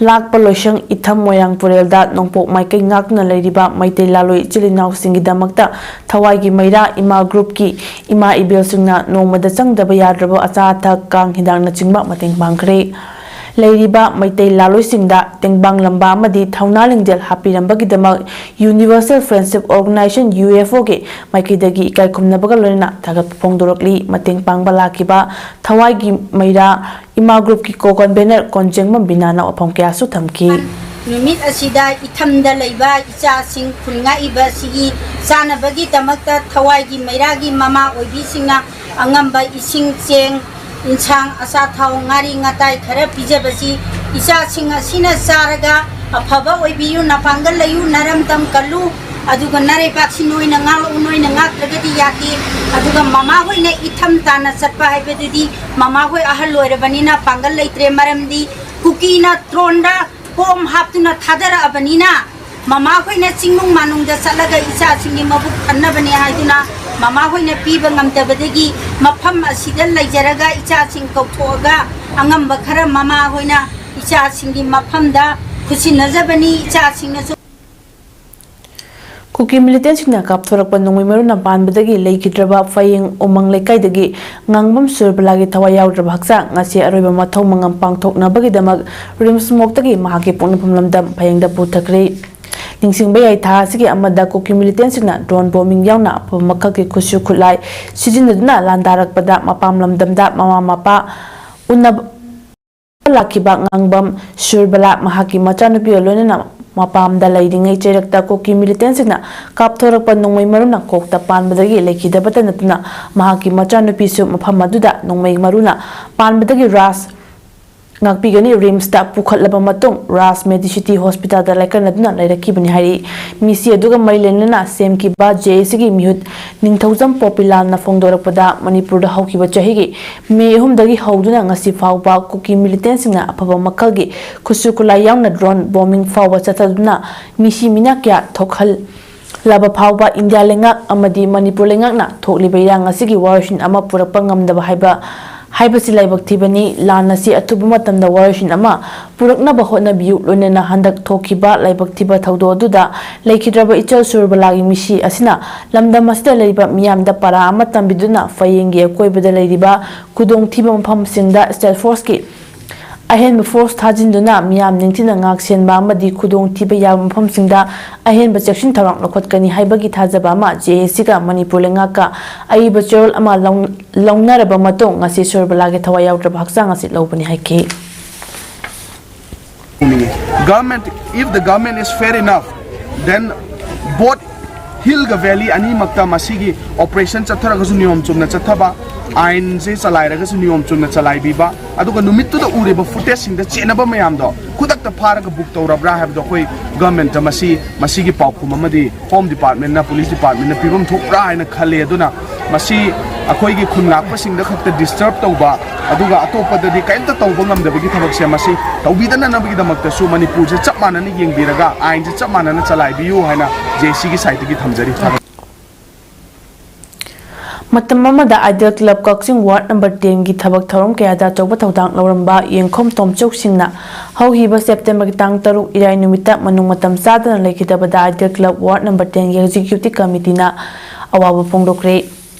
ꯂꯥꯛꯄ ꯂꯣꯏꯁꯪ ꯏꯊꯝ ꯃꯣꯏꯔꯥꯡ ꯄꯨꯔꯦꯜꯗ ꯅꯣꯡꯄꯣꯛ ꯃꯥꯏꯀꯩ ꯉꯥꯛꯇꯨꯅ ꯂꯩꯔꯤꯕ ꯃꯩꯇꯩ ꯂꯥꯂꯣꯏ ꯏꯆꯤꯜ ꯏꯅꯥꯎꯁꯤꯡꯒꯤꯗꯃꯛꯇ ꯊꯋꯥꯏꯒꯤ ꯃꯩꯔꯥ ꯏꯃꯥ ꯒ꯭ꯔꯨꯞꯀꯤ ꯏꯃꯥ ꯏꯕꯦꯜꯁꯤꯡꯅ ꯅꯣꯡꯃꯗ ꯆꯪꯗꯕ ꯌꯥꯗ꯭ꯔꯕ ꯑꯆꯥ ꯑꯊꯛ, ꯀꯥꯡ ꯍꯤꯗꯥꯛꯅꯆꯤꯡꯕ ꯃꯇꯦꯡ ꯄꯥꯡꯈ꯭ꯔꯦ꯫ ꯂꯩꯔꯤꯕ ꯃꯩꯇꯩ ꯂꯥꯂꯣꯏꯁꯤꯡꯗ ꯇꯦꯡꯕꯥꯡ ꯂꯝꯕꯥ ꯑꯃꯗꯤ ꯊꯧꯅꯥ ꯂꯤꯡꯖꯦꯜ ꯍꯥꯞꯄꯤꯔꯝꯕꯒꯤꯗꯃꯛ Universal Friendship Organization, U F ꯑꯣꯒꯤ ꯃꯥꯏꯀꯩꯗꯒꯤ ꯏꯀꯥꯏ ꯈꯨꯝꯅꯕꯒ ꯂꯣꯏꯅꯅ ꯊꯥꯒꯠꯄ ꯐꯣꯡꯗꯣꯔꯛꯂꯤ꯫ ꯃꯇꯦꯡ ꯄꯥꯡꯕ ꯂꯥꯛꯈꯤꯕ ꯊꯋꯥꯏꯒꯤ ꯃꯩꯔꯥ ꯏꯃꯥ ꯒ꯭ꯔꯨꯞꯀꯤ ꯀꯣ ꯀꯟꯚꯦꯅꯔ ꯀꯣꯟꯖꯦꯡꯕꯝ ꯕꯤꯅꯥꯅ ꯋꯥꯐꯝ ꯀꯌꯥꯁꯨ ꯊꯝꯈꯤ꯫ ꯅꯨꯃꯤꯠ ꯑꯁꯤꯗ ꯏꯊꯝꯗ ꯂꯩꯕ ꯏꯆꯥꯁꯤꯡ, ꯈꯨꯟ ꯉꯥꯛꯏꯕ ꯑꯁꯤꯒꯤ ꯆꯥꯅꯕꯒꯤꯗꯃꯛꯇ ꯊꯋꯥꯏꯒꯤ ꯃꯩꯔꯥꯒꯤ ꯃꯃꯥ ꯑꯣꯏꯕꯤꯁꯤꯡꯅ ꯑꯉꯝꯕ ꯏꯁꯤꯡ, ꯆꯦꯡ, ꯏꯟꯁꯥꯡ, ꯑꯆꯥꯊꯥꯎ, ꯉꯥꯔꯤ ꯉꯥꯇꯥꯏ ꯈꯔ ꯄꯤꯖꯕꯁꯤ ꯏꯆꯥꯁꯤꯡ ꯑꯁꯤꯅ ꯆꯥꯔꯒ ꯑꯐꯕ ꯑꯣꯏꯕꯤꯌꯨ, ꯅꯄꯥꯡꯒꯜ ꯂꯩꯌꯨ, ꯅꯔꯝꯗꯝ ꯀꯜꯂꯨ, ꯑꯗꯨꯒ ꯅꯔꯩꯕꯥꯛꯁꯤ ꯅꯣꯏꯅ ꯉꯥꯛꯂꯛꯎ, ꯅꯣꯏꯅ ꯉꯥꯛꯇ꯭ꯔꯒꯗꯤ ꯌꯥꯗꯦ꯫ ꯑꯗꯨꯒ ꯃꯃꯥꯍꯣꯏꯅ ꯏꯊꯝ ꯇꯥꯅ ꯆꯠꯄ ꯍꯥꯏꯕꯗꯨꯗꯤ ꯃꯃꯥꯍꯣꯏ ꯑꯍꯜ ꯑꯣꯏꯔꯕꯅꯤꯅ ꯄꯥꯡꯒꯜ ꯂꯩꯇ꯭ꯔꯦ, ꯃꯔꯝꯗꯤ ꯀꯨꯀꯤꯅ ꯗ꯭ꯔꯣꯟꯗ ꯕꯣꯝ ꯍꯥꯞꯇꯨꯅ ꯊꯥꯗꯔꯛꯑꯕꯅꯤꯅ ꯃꯃꯥꯈꯣꯏꯅ ꯆꯤꯡꯅꯨꯡ ꯃꯥꯅꯨꯡꯗ ꯆꯠꯂꯒ ꯏꯆꯥꯁꯤꯡꯒꯤ ꯃꯕꯨꯛ ꯊꯟꯅꯕꯅꯦ ꯍꯥꯏꯗꯨꯅ ꯃꯃꯥꯍꯣꯏꯅ ꯄꯤꯕ ꯉꯝꯗꯕꯗꯒꯤ ꯃꯐꯝ ꯑꯁꯤꯗ ꯂꯩꯖꯔꯒ ꯏꯆꯥꯁꯤꯡ ꯀꯧꯊꯣꯛꯑꯒ ꯑꯉꯝꯕ ꯈꯔ ꯃꯃꯥꯍꯣꯏꯅ ꯏꯆꯥꯁꯤꯡꯒꯤ ꯃꯐꯝꯗ ꯈꯨꯠꯁꯤꯟꯅꯖꯕꯅꯤ꯫ ꯏꯆꯥꯁꯤꯡꯅꯁꯨ ꯀꯨꯀꯤ ꯃꯤꯂꯤꯇꯦꯟꯁꯤꯡꯅ ꯀꯥꯞꯊꯣꯔꯛꯄ ꯅꯣꯡꯃꯩ ꯃꯔꯨꯅ ꯄꯥꯟꯕꯗꯒꯤ ꯂꯩꯈꯤꯗ꯭ꯔꯕ ꯐꯌꯦꯡ ꯎꯃꯪ ꯂꯩꯀꯥꯏꯗꯒꯤ ꯉꯥꯡꯕꯝ ꯁꯨꯔꯕꯂꯥꯒꯤ ꯊꯋꯥꯏ ꯌꯥꯎꯗ꯭ꯔꯕ ꯍꯛꯆꯥꯡ ꯉꯁꯤ ꯑꯔꯣꯏꯕ ꯃꯊꯧ ꯃꯉꯝ ꯄꯥꯡꯊꯣꯛꯅꯕꯒꯤꯗꯃꯛ ꯔꯤꯝꯁ ꯃꯣꯛꯇꯒꯤ ꯃꯍꯥꯛꯀꯤ ꯄꯣꯛꯅꯐꯝ ꯂꯝꯗꯝ ꯐꯌꯦꯡꯗ ꯄꯨꯊꯈ꯭ꯔꯦ꯫ ꯅꯤꯡꯁꯤꯡꯕ ꯌꯥꯏ, ꯊꯥ ꯑꯁꯤꯒꯤ ꯑꯃꯗ ꯀꯨꯀꯤ ꯃꯤꯂꯤꯇꯦꯟꯁꯤꯡꯅ ꯗ꯭ꯔꯣꯟ ꯕꯣꯝꯕꯤꯡ ꯌꯥꯎꯅ ꯑꯐꯕ ꯃꯈꯜꯒꯤ ꯈꯨꯠꯁꯨ ꯈꯨꯠꯂꯥꯏ ꯁꯤꯖꯤꯟꯅꯗꯨꯅ ꯂꯥꯟꯗꯥꯔꯛꯄꯗ ꯃꯄꯥꯝ ꯂꯝꯗꯝꯗ ꯃꯃꯥ ꯃꯄꯥ ꯎꯅꯕ ꯂꯥꯛꯈꯤꯕ ꯉꯥꯡꯕꯝ ꯁꯨꯔꯕꯂꯥ ꯃꯍꯥꯛꯀꯤ ꯃꯆꯥꯅꯨꯄꯤꯒ ꯂꯣꯏꯅꯅ ꯃꯄꯥꯝꯗ ꯂꯩꯔꯤꯉꯩ ꯆꯩꯔꯛꯇ ꯀꯨꯀꯤ ꯃꯤꯂꯤꯇꯦꯟꯁꯤꯡꯅ ꯀꯥꯞꯊꯣꯔꯛꯄ ꯅꯣꯡꯃꯩ ꯃꯔꯨꯅ ꯀꯣꯛꯇ ꯄꯥꯟꯕꯗꯒꯤ ꯂꯩꯈꯤꯗꯕꯇ ꯅꯠꯇꯅ ꯃꯍꯥꯛꯀꯤ ꯃꯆꯥꯅꯨꯄꯤꯁꯨ ꯃꯐꯝ ꯑꯗꯨꯗ ꯅꯣꯡꯃꯩ ꯃꯔꯨꯅ ꯄꯥꯟꯕꯗꯒꯤ ꯔꯥꯖ ꯉꯥꯛꯄꯤꯒꯅꯤ ꯔꯤꯝꯁꯇ ꯄꯨꯈꯠꯂꯕ ꯃꯇꯨꯡ ꯔꯥꯖ ꯃꯦꯗꯤꯁꯤꯇꯤ ꯍꯣꯁꯄꯤꯇꯥꯜꯗ ꯂꯥꯏꯀꯠꯅꯗꯨꯅ ꯂꯩꯔꯛꯈꯤꯕꯅꯤ ꯍꯥꯏꯔꯤ꯫ ꯃꯤꯁꯤ ꯑꯗꯨꯒ ꯃꯔꯤ ꯂꯩꯅꯅ ꯁꯦꯝꯈꯤꯕ ꯖꯦ ꯑꯦ ꯁꯤꯒꯤ ꯃꯤꯍꯨꯠ ꯅꯤꯡꯊꯧꯖꯝ ꯄꯣꯄꯤꯂꯥꯜꯅ ꯐꯣꯡꯗꯣꯔꯛꯄꯗ ꯃꯅꯤꯄꯨꯔꯗ ꯍꯧꯈꯤꯕ ꯆꯍꯤꯒꯤ ꯃꯦ ꯑꯍꯨꯝꯗꯒꯤ ꯍꯧꯗꯨꯅ ꯉꯁꯤ ꯐꯥꯎꯕ ꯀꯨꯀꯤ ꯃꯤꯂꯤꯇꯦꯟꯁꯤꯡꯅ ꯑꯐꯕ ꯃꯈꯜꯒꯤ ꯈꯨꯠꯁꯨ ꯈꯨꯠꯂꯥꯏ ꯌꯥꯎꯅ ꯗ꯭ꯔꯣꯟ ꯕꯣꯝꯕꯤꯡ ꯐꯥꯎꯕ ꯆꯠꯊꯗꯨꯅ ꯃꯤꯁꯤ ꯃꯤꯅꯥ ꯀꯌꯥ ꯊꯣꯛꯍꯜꯂꯕ ꯐꯥꯎꯕ ꯏꯟꯗꯤꯌꯥ ꯂꯩꯉꯥꯛ ꯑꯃꯗꯤ ꯃꯅꯤꯄꯨꯔ ꯂꯩꯉꯥꯛꯅ ꯊꯣꯛꯂꯤꯕ ꯏꯔꯥꯡ ꯑꯁꯤꯒꯤ ꯋꯥꯔꯣꯏꯁꯤꯟ ꯑꯃ ꯄꯨꯔꯛꯄ ꯉꯝꯗꯕ ꯍꯥꯏꯕ ꯍꯥꯏꯕꯁꯤ ꯂꯥꯏꯕꯛ ꯊꯤꯕꯅꯤ꯫ ꯂꯥꯟ ꯑꯁꯤ ꯑꯊꯨꯕ ꯃꯇꯝꯗ ꯋꯥꯔꯣꯏꯁꯤꯟ ꯑꯃ ꯄꯨꯔꯛꯅꯕ ꯍꯣꯠꯅꯕꯤꯌꯨ꯫ ꯂꯣꯏꯅꯅ ꯍꯟꯗꯛ ꯊꯣꯛꯈꯤꯕ ꯂꯥꯏꯕꯛ ꯊꯤꯕ ꯊꯧꯗꯣꯛ ꯑꯗꯨꯗ ꯂꯩꯈꯤꯗ꯭ꯔꯕ ꯏꯆꯜ ꯁꯨꯔꯕꯂꯥꯒꯤ ꯃꯤꯁꯤ ꯑꯁꯤꯅ ꯂꯝꯗꯝ ꯑꯁꯤꯗ ꯂꯩꯔꯤꯕ ꯃꯤꯌꯥꯝꯗ ꯄꯔꯥ ꯑꯃ ꯇꯝꯕꯤꯗꯨꯅ ꯐꯌꯦꯡꯒꯤ ꯑꯀꯣꯏꯕꯗ ꯂꯩꯔꯤꯕ ꯈꯨꯗꯣꯡꯊꯤꯕ ꯃꯐꯝꯁꯤꯡꯗ ꯁ꯭ꯇꯦꯠ ꯐꯣꯔꯁꯀꯤ ꯑꯍꯦꯟꯕ ꯐꯣꯔꯁ ꯊꯥꯖꯤꯟꯗꯨꯅ ꯃꯤꯌꯥꯝ ꯅꯤꯡꯊꯤꯅ ꯉꯥꯛ ꯁꯦꯟꯕ ꯑꯃꯗꯤ ꯈꯨꯗꯣꯡꯊꯤꯕ ꯌꯥꯕ ꯃꯐꯝꯁꯤꯡꯗ ꯑꯍꯦꯟꯕ ꯆꯦꯛꯁꯤꯟ ꯊꯧꯔꯥꯡ ꯂꯧꯈꯠꯀꯅꯤ ꯍꯥꯏꯕꯒꯤ ꯊꯥꯖꯕ ꯑꯃ ꯖꯦ ꯑꯦ ꯁꯤꯒ ꯃꯅꯤꯄꯨꯔ ꯂꯩꯉꯥꯛꯀ ꯑꯏꯕ ꯆꯦꯔꯣꯜ ꯑꯃ ꯂꯧ-, ꯂꯧꯅꯔꯕ ꯃꯇꯨꯡ ꯉꯁꯤ ꯁꯨꯔꯕꯂꯥꯒꯤ ꯊꯋꯥꯏ ꯌꯥꯎꯗ꯭ꯔꯕ ꯍꯛꯆꯥꯡ ꯑꯁꯤ ꯂꯧꯕꯅꯤ ꯍꯥꯏꯈꯤ꯫ Government, if the government is fair enough, then both hill ꯒ valley ꯑꯅꯤꯃꯛꯇ ꯃꯁꯤꯒꯤ operation ꯆꯠꯊꯔꯒꯁꯨ ꯅꯤꯌꯣꯝ ꯆꯨꯝꯅ ꯆꯠꯊꯕ, ꯑꯥꯏꯟꯁꯦ ꯆꯂꯥꯏꯔꯒꯁꯨ ꯅꯤꯌꯣꯝ ꯆꯨꯝꯅ ꯆꯂꯥꯏꯕꯤꯕ, ꯑꯗꯨꯒ ꯅꯨꯃꯤꯠꯇꯨꯗ ꯎꯔꯤꯕ footage ꯁꯤꯡꯗ ꯆꯦꯟꯅꯕ ꯃꯌꯥꯝꯗꯣ ꯈꯨꯗꯛꯇ ꯐꯥꯔꯒ book ꯇꯧꯔꯕ꯭ꯔꯥ ꯍꯥꯏꯕꯗꯣ ꯑꯩꯈꯣꯏ government ꯇ ꯃꯁꯤ, ꯃꯁꯤꯒꯤ ꯄꯥꯎꯈꯨꯝ ꯑꯃꯗꯤ Home Department ꯅ, Police Department ꯅ ꯄꯤꯐꯝ ꯊꯣꯛꯄ꯭ꯔꯥ ꯍꯥꯏꯅ ꯈꯜꯂꯤ꯫ ꯑꯗꯨꯅ ꯃꯁꯤ ꯑꯩꯈꯣꯏꯒꯤ ꯈꯨꯟ ꯂꯥꯛꯄꯁꯤꯡꯗ ꯈꯛꯇ ꯗꯤꯁꯇꯔꯕ ꯇꯧꯕ, ꯑꯗꯨꯒ ꯑꯇꯣꯞꯄꯗꯗꯤ ꯀꯔꯤꯝꯇ ꯇꯧꯕ ꯉꯝꯗꯕꯒꯤ ꯊꯕꯛꯁꯦ, ꯃꯁꯤ ꯇꯧꯕꯤꯗꯅꯅꯕꯒꯤꯗꯃꯛꯇꯁꯨ ꯃꯅꯤꯄꯨꯔꯁꯦ ꯆꯞ ꯃꯥꯟꯅꯅ ꯌꯦꯡꯕꯤꯔꯒ ꯑꯥꯏꯟꯁꯦ ꯆꯞ ꯃꯥꯟꯅꯅ ꯆꯂꯥꯏꯕꯤꯌꯨ ꯍꯥꯏꯅ ꯖꯦ ꯑꯦꯁ ꯁꯤꯒꯤ ꯁꯥꯏꯠꯇꯒꯤ ꯊꯝꯖꯔꯤ꯫ ꯊꯥꯒꯠ- ꯃꯇꯝ ꯑꯃꯗ Ideal Club ꯀꯛꯆꯤꯡ Ward number ten ꯒꯤ ꯊꯕꯛ ꯊꯧꯔꯝ ꯀꯌꯥꯗ ꯑꯆꯧꯕ ꯊꯧꯗꯥꯡ ꯂꯧꯔꯝꯕ ꯌꯦꯡꯈꯣꯝ ꯇꯣꯝꯆꯧ ꯁꯤꯡꯅ ꯍꯧꯈꯤꯕ ꯁꯦꯞꯇꯦꯝꯕꯔꯒꯤ ꯇꯥꯡ ꯇꯔꯨꯛ, ꯏꯔꯥꯏ ꯅꯨꯃꯤꯠꯇ ꯃꯅꯨꯡ ꯃꯇꯝ ꯆꯥꯗꯅ ꯂꯩꯈꯤꯗꯕꯗ Ideal Club Ward number ten ꯒꯤ Executive Committeeꯅ ꯑꯋꯥꯕ ꯐꯣꯡꯗꯣꯛꯈ꯭ꯔꯦ꯫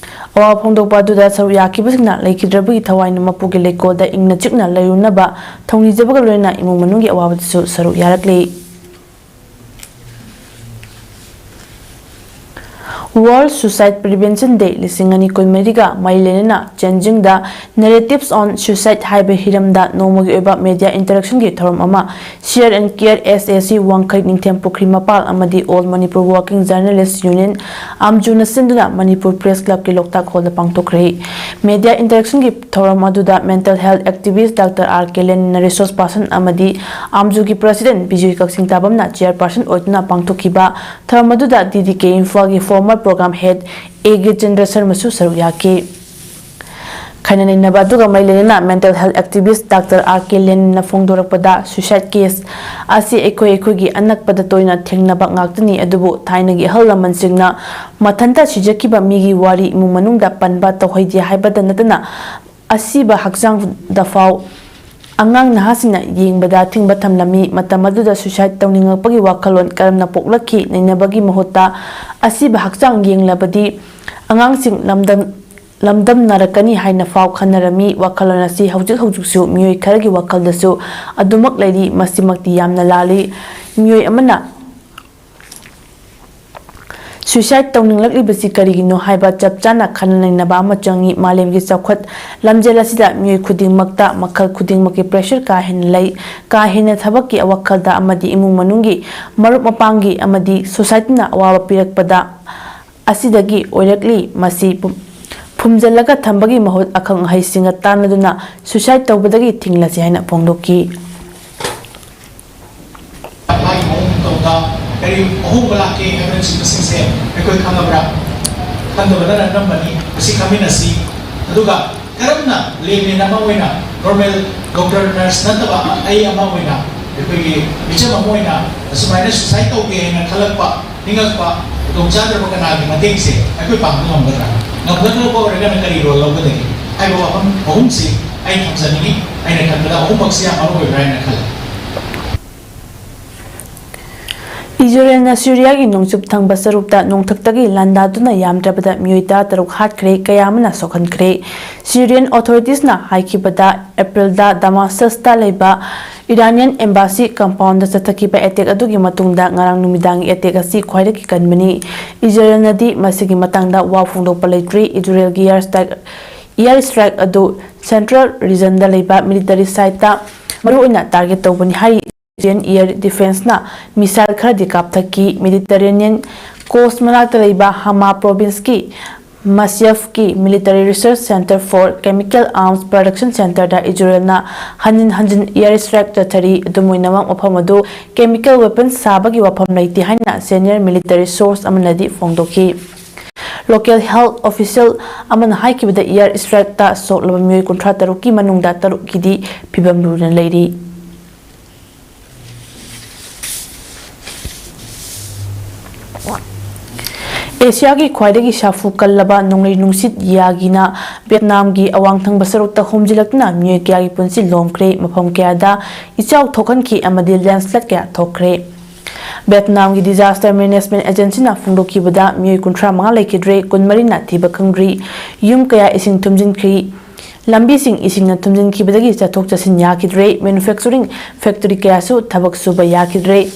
ꯑꯋꯥꯕ ꯐꯣꯡꯗꯣꯛꯄ ꯑꯗꯨꯗ ꯁꯔꯨꯛ ꯌꯥꯈꯤꯕꯁꯤꯡꯅ ꯂꯩꯈꯤꯗ꯭ꯔꯕꯒꯤ ꯊꯋꯥꯏꯅ ꯃꯄꯨꯒꯤ ꯂꯩꯀꯣꯜꯗ ꯏꯪꯅ ꯆꯤꯛꯅ ꯂꯩꯔꯨꯅꯕ ꯊꯧꯅꯤꯖꯕꯒ ꯂꯣꯏꯅꯅ ꯏꯃꯨꯡ ꯃꯅꯨꯡꯒꯤ ꯑꯋꯥꯕꯗꯁꯨ ꯁꯔꯨꯛ ꯌꯥꯔꯛꯂꯤ꯫ World Suicide Prevention Day ꯂꯤꯁꯤꯡ ꯑꯅꯤ ꯀꯨꯟꯃꯔꯤꯒ ꯃꯔꯤ ꯂꯩꯅꯅ ꯆꯦꯟꯖꯤꯡꯗ Narratives on Suicide ꯍꯥꯏꯕ ꯍꯤꯔꯝꯗ ꯅꯣꯡꯃꯒꯤ ꯑꯣꯏꯕ media interactionꯒꯤ ꯊꯧꯔꯝ ꯑꯃ C R and Care S A C ꯋꯥꯡꯈꯩ ꯅꯤꯡꯊꯦꯝ ꯄꯨꯈ꯭ꯔꯤ ꯃꯄꯥꯜ ꯑꯃꯗꯤ All Manipur Working Journalist Union, ꯑꯥꯝꯖꯨꯅ ꯁꯤꯟꯗꯨꯅ ꯃꯅꯤꯄꯨꯔ Press Clubꯀꯤ ꯂꯣꯛꯇꯥꯛ ꯍꯣꯜꯗ ꯄꯥꯡꯊꯣꯛꯈ꯭ꯔꯦ꯫ Media interactionꯒꯤ ꯊꯧꯔꯝ ꯑꯗꯨꯗ mental health activist Doctor R K ꯂꯦꯟꯅ resource person ꯑꯃꯗꯤ ꯑꯥꯝꯖꯨꯒꯤ President ꯕꯤꯖꯣꯏ ꯀꯛꯆꯤꯡ ꯇꯥꯕꯝꯅ chairperson ꯑꯣꯏꯗꯨꯅ ꯄꯥꯡꯊꯣꯛꯈꯤꯕ ꯊꯧꯔꯝ ꯑꯗꯨꯗ D D K ꯏꯝꯐꯥꯜꯒꯤ former program head A K Chandra ꯁꯔꯃꯁꯨ ꯁꯔꯨꯛ ꯌꯥꯈꯤ꯫ ꯈꯥꯏꯅ ꯅꯩꯅꯕ ꯑꯗꯨꯒ ꯃꯔꯤ ꯂꯩꯅꯅ mental health activist Doctor R K ꯂꯦꯟꯅ ꯐꯣꯡꯗꯣꯔꯛꯄꯗ, suicide case ꯑꯁꯤ ꯑꯩꯈꯣꯏ ꯑꯩꯈꯣꯏꯒꯤ ꯑꯅꯛꯄꯗ ꯇꯣꯏꯅ ꯊꯦꯡꯅꯕ ꯉꯥꯛꯇꯅꯤ, ꯑꯗꯨꯕꯨ ꯊꯥꯏꯅꯒꯤ ꯑꯍꯜ ꯂꯃꯟꯁꯤꯡꯅ ꯃꯊꯟꯇ ꯁꯤꯖꯈꯤꯕ ꯃꯤꯒꯤ ꯋꯥꯔꯤ ꯏꯃꯨꯡ ꯃꯅꯨꯡꯗ ꯄꯟꯕ ꯇꯧꯍꯩꯗꯦ ꯍꯥꯏꯕꯇ ꯅꯠꯇꯅ, ꯑꯁꯤꯕ ꯍꯛꯆꯥꯡꯗꯐꯥꯎ ꯑꯉꯥꯡ ꯅꯍꯥꯁꯤꯡꯅ ꯌꯦꯡꯕꯗ ꯑꯊꯤꯡꯕ ꯊꯝꯂꯝꯃꯤ꯫ ꯃꯇꯝ ꯑꯗꯨꯗ suicide ꯇꯧꯅꯤꯡꯂꯛꯄꯒꯤ ꯋꯥꯈꯜꯂꯣꯟ ꯀꯔꯝꯅ ꯄꯣꯛꯂꯛꯈꯤ? ꯅꯩꯅꯕꯒꯤ ꯃꯍꯨꯠꯇ ꯑꯁꯤꯕ ꯍꯛꯆꯥꯡ ꯌꯦꯡꯂꯕꯗꯤ ꯑꯉꯥꯡꯁꯤꯡ ꯂꯝꯗꯝ-, ꯂꯝꯗꯝꯅꯔꯛꯀꯅꯤ ꯍꯥꯏꯅ ꯐꯥꯎ ꯈꯟꯅꯔꯝꯃꯤ꯫ ꯋꯥꯈꯜꯂꯣꯟ ꯑꯁꯤ ꯍꯧꯖꯤꯛ ꯍꯧꯖꯤꯛꯁꯨ ꯃꯤꯑꯣꯏ ꯈꯔꯒꯤ ꯋꯥꯈꯜꯗꯁꯨ ꯑꯗꯨꯃꯛ ꯂꯩꯔꯤ꯫ ꯃꯁꯤꯃꯛꯇꯤ ꯌꯥꯝꯅ ꯂꯥꯜꯂꯤ꯫ ꯃꯤꯑꯣꯏ ꯑꯃꯅ suicide ꯇꯧꯅꯤꯡꯂꯛꯂꯤꯕꯁꯤ ꯀꯔꯤꯒꯤꯅꯣ ꯍꯥꯏꯕ ꯆꯞ ꯆꯥꯅ ꯈꯟꯅ ꯅꯩꯅꯕ ꯑꯃ ꯆꯪꯏ꯫ ꯃꯥꯂꯦꯝꯒꯤ ꯆꯥꯎꯈꯠ ꯂꯝꯖꯦꯜ ꯑꯁꯤꯗ ꯃꯤꯑꯣꯏ ꯈꯨꯗꯤꯡꯃꯛꯇ ꯃꯈꯜ ꯈꯨꯗꯤꯡꯃꯛꯀꯤ pressure ꯀꯥ ꯍꯦꯟꯅ ꯂꯩ꯫ ꯀꯥ ꯍꯦꯟꯅ ꯊꯕꯛꯀꯤ ꯋꯥꯈꯜꯗ ꯑꯃꯗꯤ ꯏꯃꯨꯡ ꯃꯅꯨꯡꯒꯤ, ꯃꯔꯨꯞ ꯃꯄꯥꯡꯒꯤ ꯑꯃꯗꯤ societyꯅ ꯑꯋꯥꯕ ꯄꯤꯔꯛꯄꯗ ꯑꯁꯤꯗꯒꯤ ꯑꯣꯏꯔꯛꯂꯤ꯫ ꯃꯁꯤ ꯐꯨꯝꯖꯤꯜꯂꯒ ꯊꯝꯕꯒꯤ ꯃꯍꯨꯠ ꯑꯈꯪ ꯑꯍꯩꯁꯤꯡꯒ ꯇꯥꯟꯅꯗꯨꯅ suicide ꯇꯧꯕꯗꯒꯤ ꯊꯤꯡꯂꯁꯤ ꯍꯥꯏꯅ ꯐꯣꯡꯗꯣꯛꯈꯤ꯫ ꯃꯥꯒꯤ ꯃꯑꯣꯡ ꯃꯇꯧꯗ ꯀꯔꯤ ꯑꯍꯣꯡꯕ ꯂꯥꯛꯀꯦ ꯍꯥꯏꯕꯅꯆꯤꯡꯕꯁꯤꯡꯁꯦ ꯑꯩꯈꯣꯏ ꯈꯪꯉꯕ꯭ꯔꯥ? ꯈꯪꯗꯕꯗꯅ ꯑꯅꯝꯕꯅꯤ꯫ ꯃꯁꯤ ꯈꯪꯃꯤꯟꯅꯁꯤ꯫ ꯑꯗꯨꯒ ꯀꯔꯝꯅ ꯂꯦꯃꯦꯟ ꯑꯃ ꯑꯣꯏꯅ, ꯅꯣꯔꯃꯦꯜ ꯗꯣꯛꯇꯔ ꯅꯔꯁ ꯅꯠꯇꯕ ꯑꯩ ꯑꯃ ꯑꯣꯏꯅ, ꯑꯩꯈꯣꯏꯒꯤ ꯃꯤꯆꯝ ꯑꯃ ꯑꯣꯏꯅ ꯑꯁꯨꯃꯥꯏꯅ ꯁꯨꯁꯥꯏꯠ ꯇꯧꯒꯦ ꯍꯥꯏꯅ ꯈꯜꯂꯛꯄ, ꯅꯤꯡꯉꯛꯄ, ꯈꯨꯗꯣꯡꯆꯥꯗ꯭ꯔꯕ ꯀꯅꯥꯒꯤ ꯃꯇꯦꯡꯁꯦ ꯑꯩꯈꯣꯏ ꯄꯥꯡꯕ ꯉꯝꯒꯗ꯭ꯔꯥ? ꯉꯝꯒꯗ꯭ꯔꯕ ꯑꯣꯏꯔꯒꯅ ꯀꯔꯤ ꯔꯣꯜ ꯂꯧꯒꯗꯒꯦ? ꯍꯥꯏꯕ ꯋꯥꯐꯝ ꯑꯍꯨꯝꯁꯤ ꯑꯩ ꯊꯝꯖꯅꯤꯡꯉꯤ꯫ ꯑꯩꯅ ꯈꯟꯕꯗ ꯑꯍꯨꯝꯃꯛꯁꯤ ꯌꯥꯝ ꯃꯔꯨ ꯑꯣꯏꯕ꯭ꯔꯥ ꯍꯥꯏꯅ ꯈꯜꯂꯤ꯫ ꯏꯖꯔꯦꯜꯅ ꯁꯤꯔꯤꯌꯥꯒꯤ ꯅꯣꯡꯆꯨꯞ ꯊꯪꯕ ꯁꯔꯨꯛꯇ ꯅꯣꯡꯊꯛꯇꯒꯤ ꯂꯥꯟꯗꯥꯗꯨꯅ ꯌꯥꯝꯗ꯭ꯔꯕꯗ ꯃꯤꯑꯣꯏ ꯇꯔꯥꯇꯔꯨꯛ ꯍꯥꯠꯈ꯭ꯔꯦ, ꯀꯌꯥ ꯑꯃꯅ ꯁꯣꯛꯍꯟꯈ꯭ꯔꯦ꯫ ꯁꯤꯔꯤꯌꯟ ꯑꯣꯊꯣꯔꯤꯇꯤꯁꯅ ꯍꯥꯏꯈꯤꯕꯗ, ꯑꯦꯄ꯭ꯔꯤꯜꯗ ꯗꯃꯥꯁꯀꯁꯇ ꯂꯩꯕ ꯏꯔꯥꯅꯤꯌꯟ ꯑꯦꯝꯕꯥꯁꯤ ꯀꯝꯄꯥꯎꯟꯗ ꯆꯠꯊꯈꯤꯕ ꯑꯦꯇꯦꯛ ꯑꯗꯨꯒꯤ ꯃꯇꯨꯡꯗ ꯉꯔꯥꯡ ꯅꯨꯃꯤꯗꯥꯡꯒꯤ ꯑꯦꯇꯦꯛ ꯑꯁꯤ ꯈ꯭ꯋꯥꯏꯗꯒꯤ ꯀꯟꯕꯅꯤ꯫ ꯏꯖꯔꯦꯜꯅꯗꯤ ꯃꯁꯤꯒꯤ ꯃꯇꯥꯡꯗ ꯋꯥ ꯐꯣꯡꯗꯣꯛꯄ ꯂꯩꯇ꯭ꯔꯤ꯫ ꯏꯖꯔꯦꯜꯒꯤ ꯏꯌꯥꯔ ꯁ꯭ꯇ꯭ꯔꯥꯏꯛ, ꯏꯌꯥꯔ ꯁ꯭ꯇ꯭ꯔꯥꯏꯛ ꯑꯗꯨ ꯁꯦꯟꯇ꯭ꯔꯦꯜ ꯔꯤꯖꯟꯗ ꯂꯩꯕ ꯃꯤꯂꯤꯇꯔꯤ ꯁꯥꯏꯠꯇ ꯃꯔꯨꯑꯣꯏꯅ ꯇꯥꯔꯒꯦꯠ ꯇꯧꯕꯅꯤ ꯍꯥꯏꯔꯤ꯫ ꯏꯖꯔꯦꯜ ꯏꯌꯥꯔ ꯗꯤꯐꯦꯟꯁꯅ ꯃꯤꯁꯥꯏꯜ ꯈꯔꯗꯤ ꯀꯥꯞꯊꯈꯤ꯫ ꯃꯦꯗꯤꯇꯔꯦꯅꯤꯌꯟ ꯀꯣꯁ꯭ꯠ ꯃꯅꯥꯛꯇ ꯂꯩꯕ ꯍꯃꯥ ꯄ꯭ꯔꯣꯚꯤꯟꯁꯀꯤ ꯃꯁꯤꯌꯐꯀꯤ Military Research Centre for Chemical Arms Production Centreꯗ ꯏꯖꯔꯦꯜꯅ ꯍꯟꯖꯤꯟ ꯍꯟꯖꯤꯟ ꯏꯌꯥꯔ ꯁ꯭ꯇ꯭ꯔꯥꯏꯛ ꯆꯠꯊꯔꯤ꯫ ꯑꯗꯨꯝ ꯑꯣꯏꯅꯃꯛ, ꯃꯐꯝ ꯑꯗꯨ ꯀꯦꯃꯤꯀꯦꯜ ꯋꯦꯄꯟ ꯁꯥꯕꯒꯤ ꯋꯥꯐꯝ ꯂꯩꯇꯦ ꯍꯥꯏꯅ ꯁꯦꯅꯤꯌꯔ ꯃꯤꯂꯤꯇꯔꯤ ꯁꯣꯔꯁ ꯑꯃꯅꯗꯤ ꯐꯣꯡꯗꯣꯛꯈꯤ꯫ ꯂꯣꯀꯦꯜ ꯍꯦꯜꯊ ꯑꯣꯐꯤꯁꯤꯌꯦꯜ ꯑꯃꯅ ꯍꯥꯏꯈꯤꯕꯗ, ꯏꯌꯥꯔ ꯁ꯭ꯇ꯭ꯔꯥꯏꯛꯇ ꯁꯣꯛꯂꯕ ꯃꯤꯑꯣꯏ ꯀꯨꯟꯊ꯭ꯔꯥ ꯇꯔꯨꯛꯀꯤ ꯃꯅꯨꯡꯗ ꯇꯔꯨꯛꯀꯤꯗꯤ ꯐꯤꯚꯝ ꯂꯨꯅ ꯂꯩꯔꯤ꯫ ꯑꯦꯁꯤꯌꯥꯒꯤ ꯈ꯭ꯋꯥꯏꯗꯒꯤ ꯁꯥꯐꯨ ꯀꯜꯂꯕ ꯅꯣꯡꯂꯩ ꯅꯨꯡꯁꯤꯠ ꯌꯥꯒꯤꯅ ꯚꯤꯌꯦꯠꯅꯥꯝꯒꯤ ꯑꯋꯥꯡ ꯊꯪꯕ ꯁꯔꯨꯛꯇ ꯍꯨꯝꯖꯤꯜꯂꯛꯇꯨꯅ ꯃꯤꯑꯣꯏ ꯀꯌꯥꯒꯤ ꯄꯨꯟꯁꯤ ꯂꯣꯝꯈ꯭ꯔꯦ, ꯃꯐꯝ ꯀꯌꯥꯗ ꯏꯆꯥꯎ ꯊꯣꯛꯍꯟꯈꯤ ꯑꯃꯗꯤ ꯂꯦꯟꯁ꯭ꯂꯥꯏꯗ ꯀꯌꯥ ꯊꯣꯛꯈ꯭ꯔꯦ꯫ ꯚꯤꯌꯦꯠꯅꯥꯝꯒꯤ Disaster Management Agencyꯅ ꯐꯣꯡꯗꯣꯛꯈꯤꯕꯗ, ꯃꯤꯑꯣꯏ ꯀꯨꯟꯊ꯭ꯔꯥ ꯃꯉꯥ ꯂꯩꯈꯤꯗ꯭ꯔꯦ, ꯀꯨꯟꯃꯔꯤꯅ ꯊꯤꯕ ꯈꯪꯗ꯭ꯔꯤ꯫ ꯌꯨꯝ ꯀꯌꯥ ꯏꯁꯤꯡ ꯊꯨꯝꯖꯤꯟꯈ꯭ꯔꯤ꯫ ꯂꯝꯕꯤꯁꯤꯡ ꯏꯁꯤꯡꯅ ꯊꯨꯝꯖꯤꯟꯈꯤꯕꯗꯒꯤ ꯆꯠꯊꯣꯛ ꯆꯠꯁꯤꯟ ꯌꯥꯈꯤꯗ꯭ꯔꯦ꯫ ꯃꯦꯅꯨꯐꯦꯛꯆꯔꯤꯡ ꯐꯦꯛꯇꯔꯤ ꯀꯌꯥꯁꯨ ꯊꯕꯛ ꯁꯨꯕ ꯌꯥꯈꯤꯗ꯭ꯔꯦ꯫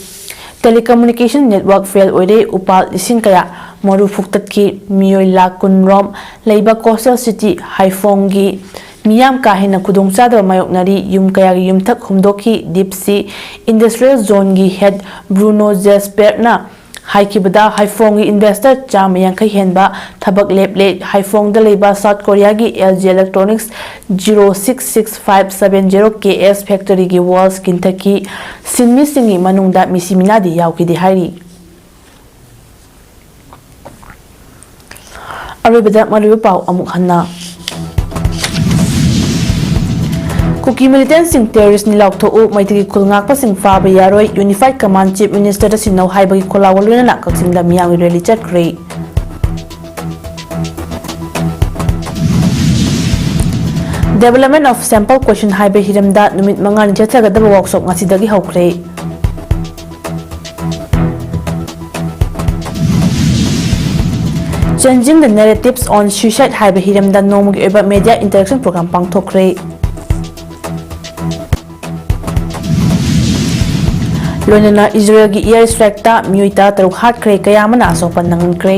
ꯇꯦꯂꯤꯀꯝꯃ꯭ꯌꯨꯅꯤꯀꯦꯁꯟ ꯅꯦꯠꯋꯥꯔꯛ ꯐꯦꯜ ꯑꯣꯏꯔꯦ꯫ ꯎꯄꯥꯜ ꯏꯁꯤꯡ ꯀꯌꯥ ꯃꯔꯨ ꯐꯨꯛꯇꯠꯈꯤ꯫ ꯃꯤꯑꯣꯏ ꯂꯥꯈ ꯀꯨꯟ ꯔꯣꯝ ꯂꯩꯕ ꯀꯣꯁ꯭ꯇꯦꯜ ꯁꯤꯇꯤ ꯍꯥꯏꯐꯣꯡꯒꯤ ꯃꯤꯌꯥꯝ ꯀꯥ ꯍꯦꯟꯅ ꯈꯨꯗꯣꯡꯆꯥꯗꯕ ꯃꯥꯌꯣꯛꯅꯔꯤ꯫ ꯌꯨꯝ ꯀꯌꯥꯒꯤ ꯌꯨꯝꯊꯛ ꯍꯨꯝꯗꯣꯛꯈꯤ꯫ ꯗꯤꯞ ꯁꯤ ꯏꯟꯗꯁꯇ꯭ꯔꯤꯌꯦꯜ ꯖꯣꯟꯒꯤ ꯍꯦꯗ ꯕ꯭ꯔꯨꯅꯣ ꯖꯦꯁꯄꯦꯔꯠꯅ ꯍꯥꯏꯈꯤꯕꯗ, ꯍꯥꯏꯐꯣꯡꯒꯤ ꯏꯟꯚꯦꯁꯇꯔ ꯆꯥꯝꯃ ꯌꯥꯡꯈꯩ ꯍꯦꯟꯕ ꯊꯕꯛ ꯂꯦꯞꯂꯦ꯫ ꯍꯥꯏꯐꯣꯡꯗ ꯂꯩꯕ ꯁꯥꯎꯠ ꯀꯣꯔꯤꯌꯥꯒꯤ L G Electronics zero six six five seven zero K S factoryꯒꯤ walls ꯀꯤꯟꯊꯛꯈꯤ꯫ ꯁꯤꯟꯃꯤꯁꯤꯡꯒꯤ ꯃꯅꯨꯡꯗ ꯃꯤꯁꯤ ꯃꯤꯅꯥꯗꯤ ꯌꯥꯎꯈꯤꯗꯦ ꯍꯥꯏꯔꯤ꯫ ꯑꯔꯣꯏꯕꯗ ꯃꯔꯨꯑꯣꯏꯕ ꯄꯥꯎ ꯑꯃꯨꯛ ꯍꯟꯅ꯫ ꯀꯨꯀꯤ ꯃꯤꯂꯤꯇꯦꯟꯁꯤꯡ ꯇꯦꯔꯣꯔꯤꯁꯅꯤ ꯂꯥꯎꯊꯣꯛꯎ, ꯃꯩꯇꯩꯒꯤ ꯈꯨꯜ ꯉꯥꯛꯄꯁꯤꯡ ꯐꯥꯕ ꯌꯥꯔꯣꯏ, ꯌꯨꯅꯤꯐꯥꯏꯗ ꯀꯃꯥꯟ ꯆꯤꯐ ꯃꯤꯅꯤꯁꯇꯔꯗ ꯁꯤꯟꯅꯧ ꯍꯥꯏꯕꯒꯤ ꯈꯣꯜꯂꯥꯎꯒ ꯂꯣꯏꯅꯅ ꯀꯛꯆꯤꯡꯗ ꯃꯤꯌꯥꯝꯒꯤ ꯔꯦꯂꯤ ꯆꯠꯈ꯭ꯔꯦ꯫ Development of Sample Question ꯍꯥꯏꯕ ꯍꯤꯔꯝꯗ ꯅꯨꯃꯤꯠ ꯃꯉꯥꯅꯤ ꯆꯠꯊꯒꯗꯕ ꯋꯥꯛꯁꯣꯞ ꯉꯁꯤꯗꯒꯤ ꯍꯧꯈ꯭ꯔꯦ꯫ Changing the Narratives on Suicide ꯍꯥꯏꯕ ꯍꯤꯔꯝꯗ ꯅꯣꯡꯃꯒꯤ ꯑꯣꯏꯕ ꯃꯦꯗꯤꯌꯥ ꯏꯟꯇꯔꯦꯛꯁꯟ ꯄ꯭ꯔꯣꯒ꯭ꯔꯥꯝ ꯄꯥꯡꯊꯣꯛꯈ꯭ꯔꯦ꯫ ꯂꯣꯏꯅꯅ ꯏꯖꯔꯦꯜꯒꯤ ꯏꯌꯔ ꯁ꯭ꯇ꯭ꯔꯥꯏꯛꯇ ꯃꯤꯑꯣꯏ ꯇꯔꯥꯇꯔꯨꯛ ꯍꯥꯠꯈ꯭ꯔꯦ, ꯀꯌꯥ ꯑꯃꯅ ꯑꯁꯣꯛꯄ ꯅꯪꯍꯟꯈ꯭ꯔꯦ꯫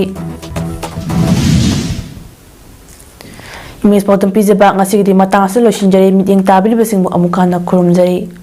ꯏꯃꯦꯖ ꯄꯥꯎꯗꯝ ꯄꯤꯖꯕ ꯉꯁꯤꯒꯤꯗꯤ ꯃꯇꯥꯡ ꯑꯁꯤꯗ ꯂꯣꯏꯁꯤꯟꯖꯔꯦ꯫ ꯃꯤꯠꯌꯦꯡ ꯇꯥꯕꯤꯔꯤꯕꯁꯤꯡꯕꯨ ꯑꯃꯨꯛ ꯍꯟꯅ ꯈꯨꯔꯨꯝꯖꯔꯤ꯫